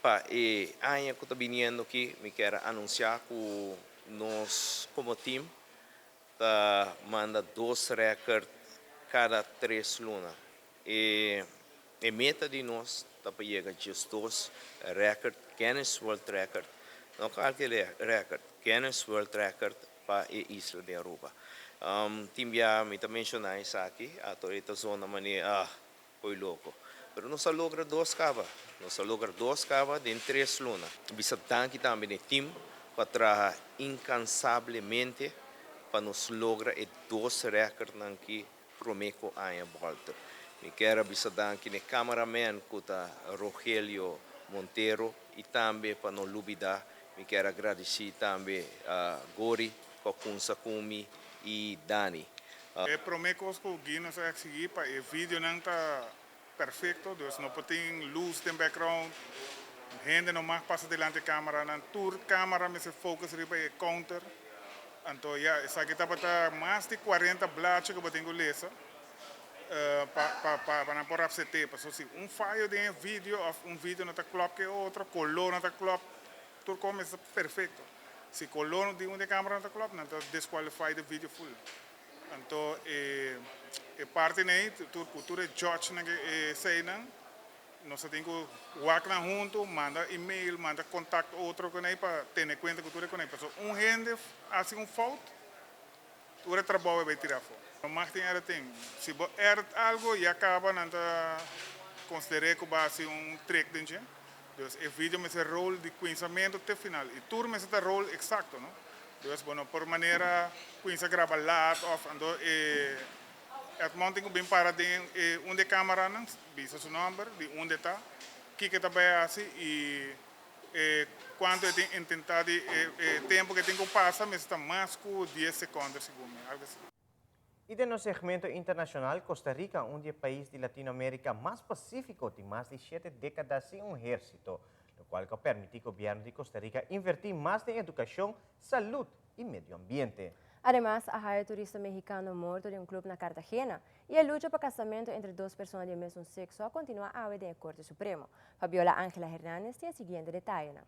Pa e aña cu ta biniendo aki mi kier a anuncia cu nos como team ta manda dos record cada tres luna. E e meta di nos ta pa yega 12 record, Guinness World Record, no cualkier record, Guinness World Record pa e isla di Aruba. Tin bia mi ta menciona esaki, ato e ta zona manera, ah, Koe loko. Pero nos a logra dos kaba. Nos a logra dos kaba den tres luna. Bisa danki tambe na e team ku a traha inkansablemente pa nos logra e dos rèkòrtnan ki promé ku aña bòlter. Mi kier a bisa danki na e cameraman ku ta Rogelio Montero i tambe pa no lubidá mi kier a gradisí tambe Gori ku a kunsa ku mi i Dani.
E prome kos ku Guinness a eksigí pa e videonan ta perfekto, dus no por tin lus den background, hende no mag pasa dilanti e kameranan, tur kamera mester focus riba e counter. Anto ya, esaki tabata mas di 40 blachi ku bo tin ku lesa pa pa pa nan por apsept'é. Pasobra si un fayo den e video òf un video no ta klòp ku e otro, koló no ta klòp, tur kos mester ta perfekto. Si koló no di un di e kamera no ta klòp, nan ta disqualify de video full. Anto e e parti nei tur ku tur e judgenan ku e eseinan nos ta tin ku wak nan huntu, manda email, manda kontakt otro ku nei pa tene kuenta ku tur e ku nei. Pasobra un hende hasi un fout, tur e trabou e bai tira afó. No mag tin editing. Si bo edit algu ya kaba nan ta konsider'é ku bo a hasi un trick den dje. Dus e video mester roll di kuinsamentu te final y tur mester ta roll exacto no. Dus bo no por manera kuinsa graba laat of anto e Edmond tin ku bin para den e un di e camaranan bisa su nomber di unda e ta, kiko e ta bay hasi y e cuanto e tin intenta di e tempo ku e tin ku pasa mester ta mas ku dies seconde segun mi algo asi.
Y den nos segmento internacional, Costa Rica, un di e pais di Latinoamerica mas pacifico, tin mas di shete decada sin un hercito, locual cu a permiti gobierno di Costa Rica inverti mas den educacion, salud y medio ambiente.
Ademas, a haya turista mexicano morto den un club na Cartagena, y e lucha pa casamento entre dos persona di e mesun sexo a continua awe den e Corte Supremo. Fabiola Angela Hernandez tin e siguiente detayenan.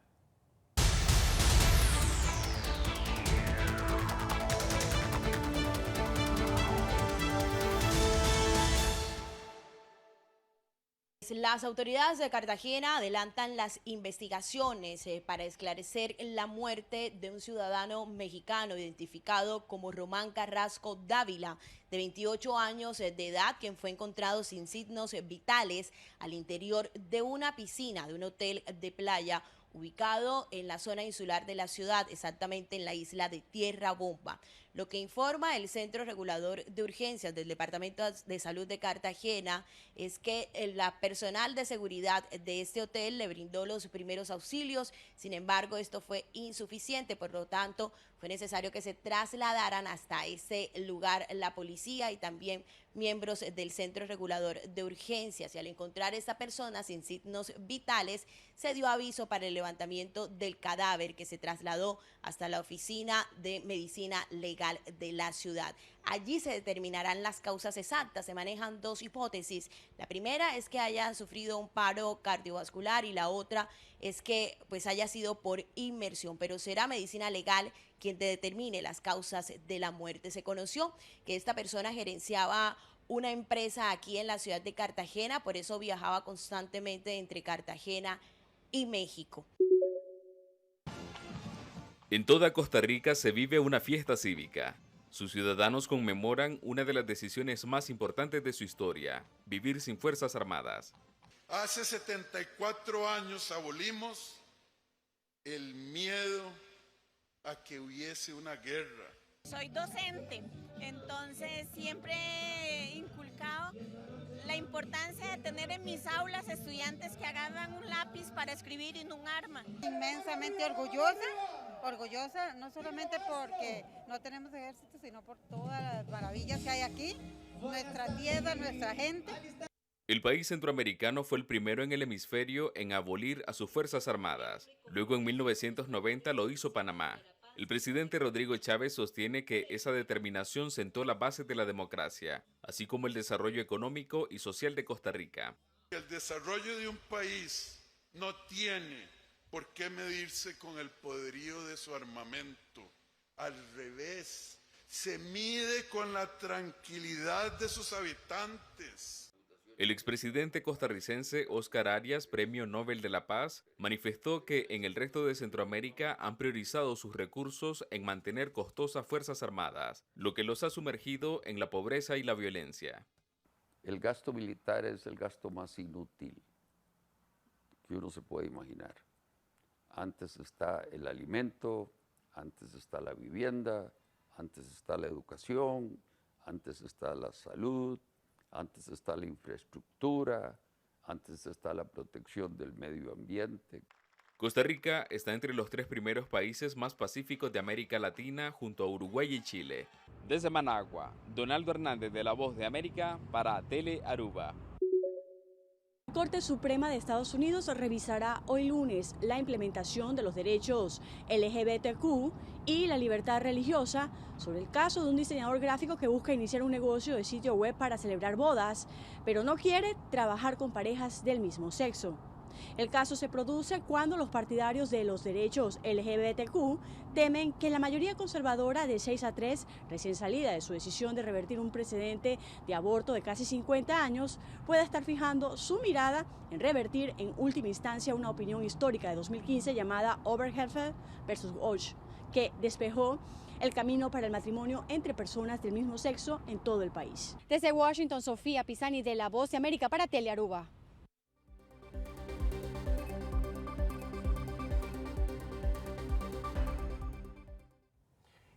Las autoridades de Cartagena adelantan las investigaciones eh, para esclarecer la muerte de un ciudadano mexicano identificado como Román Carrasco Dávila, de 28 años eh, de edad, quien fue encontrado sin signos vitales al interior de una piscina de un hotel de playa ubicado en la zona insular de la ciudad, exactamente en la isla de Tierra Bomba. Lo que informa el Centro Regulador de Urgencias del Departamento de Salud de Cartagena es que la personal de seguridad de este hotel le brindó los primeros auxilios, sin embargo esto fue insuficiente, por lo tanto fue necesario que se trasladaran hasta ese lugar la policía y también miembros del Centro Regulador de Urgencias. Y al encontrar a esta persona sin signos vitales, se dio aviso para el levantamiento del cadáver que se trasladó hasta la Oficina de Medicina Legal de la ciudad. Allí se determinarán las causas exactas. Se manejan dos hipótesis. La primera es que haya sufrido un paro cardiovascular y la otra es que pues haya sido por inmersión, pero será medicina legal quien determine las causas de la muerte. Se conoció que esta persona gerenciaba una empresa aquí en la ciudad de Cartagena, por eso viajaba constantemente entre Cartagena y México.
En toda Costa Rica se vive una fiesta cívica. Sus ciudadanos conmemoran una de las decisiones más importantes de su historia, vivir sin Fuerzas Armadas.
Hace 74 años abolimos el miedo a que hubiese una guerra.
Soy docente, entonces siempre he inculcado la importancia de tener en mis aulas estudiantes que agarran un lápiz para escribir y no un arma.
Inmensamente orgullosa, orgullosa no solamente porque no tenemos ejército, sino por todas las maravillas que hay aquí, nuestra tierra, nuestra gente.
El país centroamericano fue el primero en el hemisferio en abolir a sus Fuerzas Armadas. Luego en 1990 lo hizo Panamá. El presidente Rodrigo Chávez sostiene que esa determinación sentó la base de la democracia, así como el desarrollo económico y social de Costa Rica.
El desarrollo de un país no tiene por qué medirse con el poderío de su armamento. Al revés, se mide con la tranquilidad de sus habitantes.
El expresidente costarricense Oscar Arias, Premio Nobel de la Paz, manifestó que en el resto de Centroamérica han priorizado sus recursos en mantener costosas fuerzas armadas, lo que los ha sumergido en la pobreza y la violencia.
El gasto militar es el gasto más inútil que uno se puede imaginar. Antes está el alimento, antes está la vivienda, antes está la educación, antes está la salud, antes está la infraestructura, antes está la protección del medio ambiente.
Costa Rica está entre los tres primeros países más pacíficos de América Latina junto a Uruguay y Chile. Desde Managua, Donaldo Hernández de La Voz de América para Tele Aruba.
La Corte Suprema de Estados Unidos revisará hoy lunes la implementación de los derechos LGBTQ y la libertad religiosa sobre el caso de un diseñador gráfico que busca iniciar un negocio de sitio web para celebrar bodas, pero no quiere trabajar con parejas del mismo sexo. El caso se produce cuando los partidarios de los derechos LGBTQ temen que la mayoría conservadora de 6 a 3, recién salida de su decisión de revertir un precedente de aborto de casi 50 años, pueda estar fijando su mirada en revertir en última instancia una opinión histórica de 2015 llamada Obergefell versus Hodge, que despejó el camino para el matrimonio entre personas del mismo sexo en todo el país. Desde Washington, Sofía Pisani de La Voz de América para Telearuba.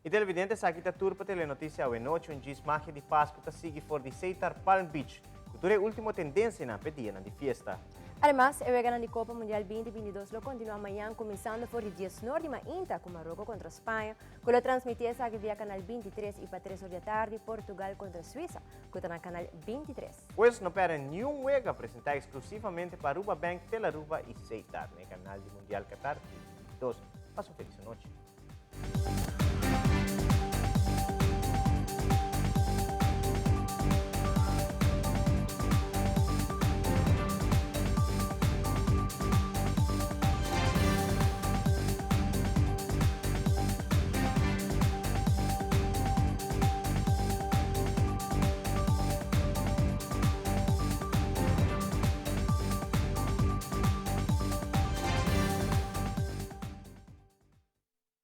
Y televidente, esaki ta tur pa Telenoticia awe nochi, un djis magia di Pascu ta sigui for di Seitar Palm Beach, cu tur e ultimo tendencianan p'e dianan di fiesta.
Ademas, e weganan di Copa Mundial 2022 lo continua mañan cuminsando for di dies nor di mainta cu Marocco contra Spaña, cu lo transmiti esaki via Canal 23 y pa tres or di atardi Portugal contra Suiza, cu ta na Canal 23.
Pues no perde niun wega presenta exclusivamente pa Aruba Bank, Telaruba y Seitar na e canal di Mundial Qatar 2022. Pasa un feliz anochi.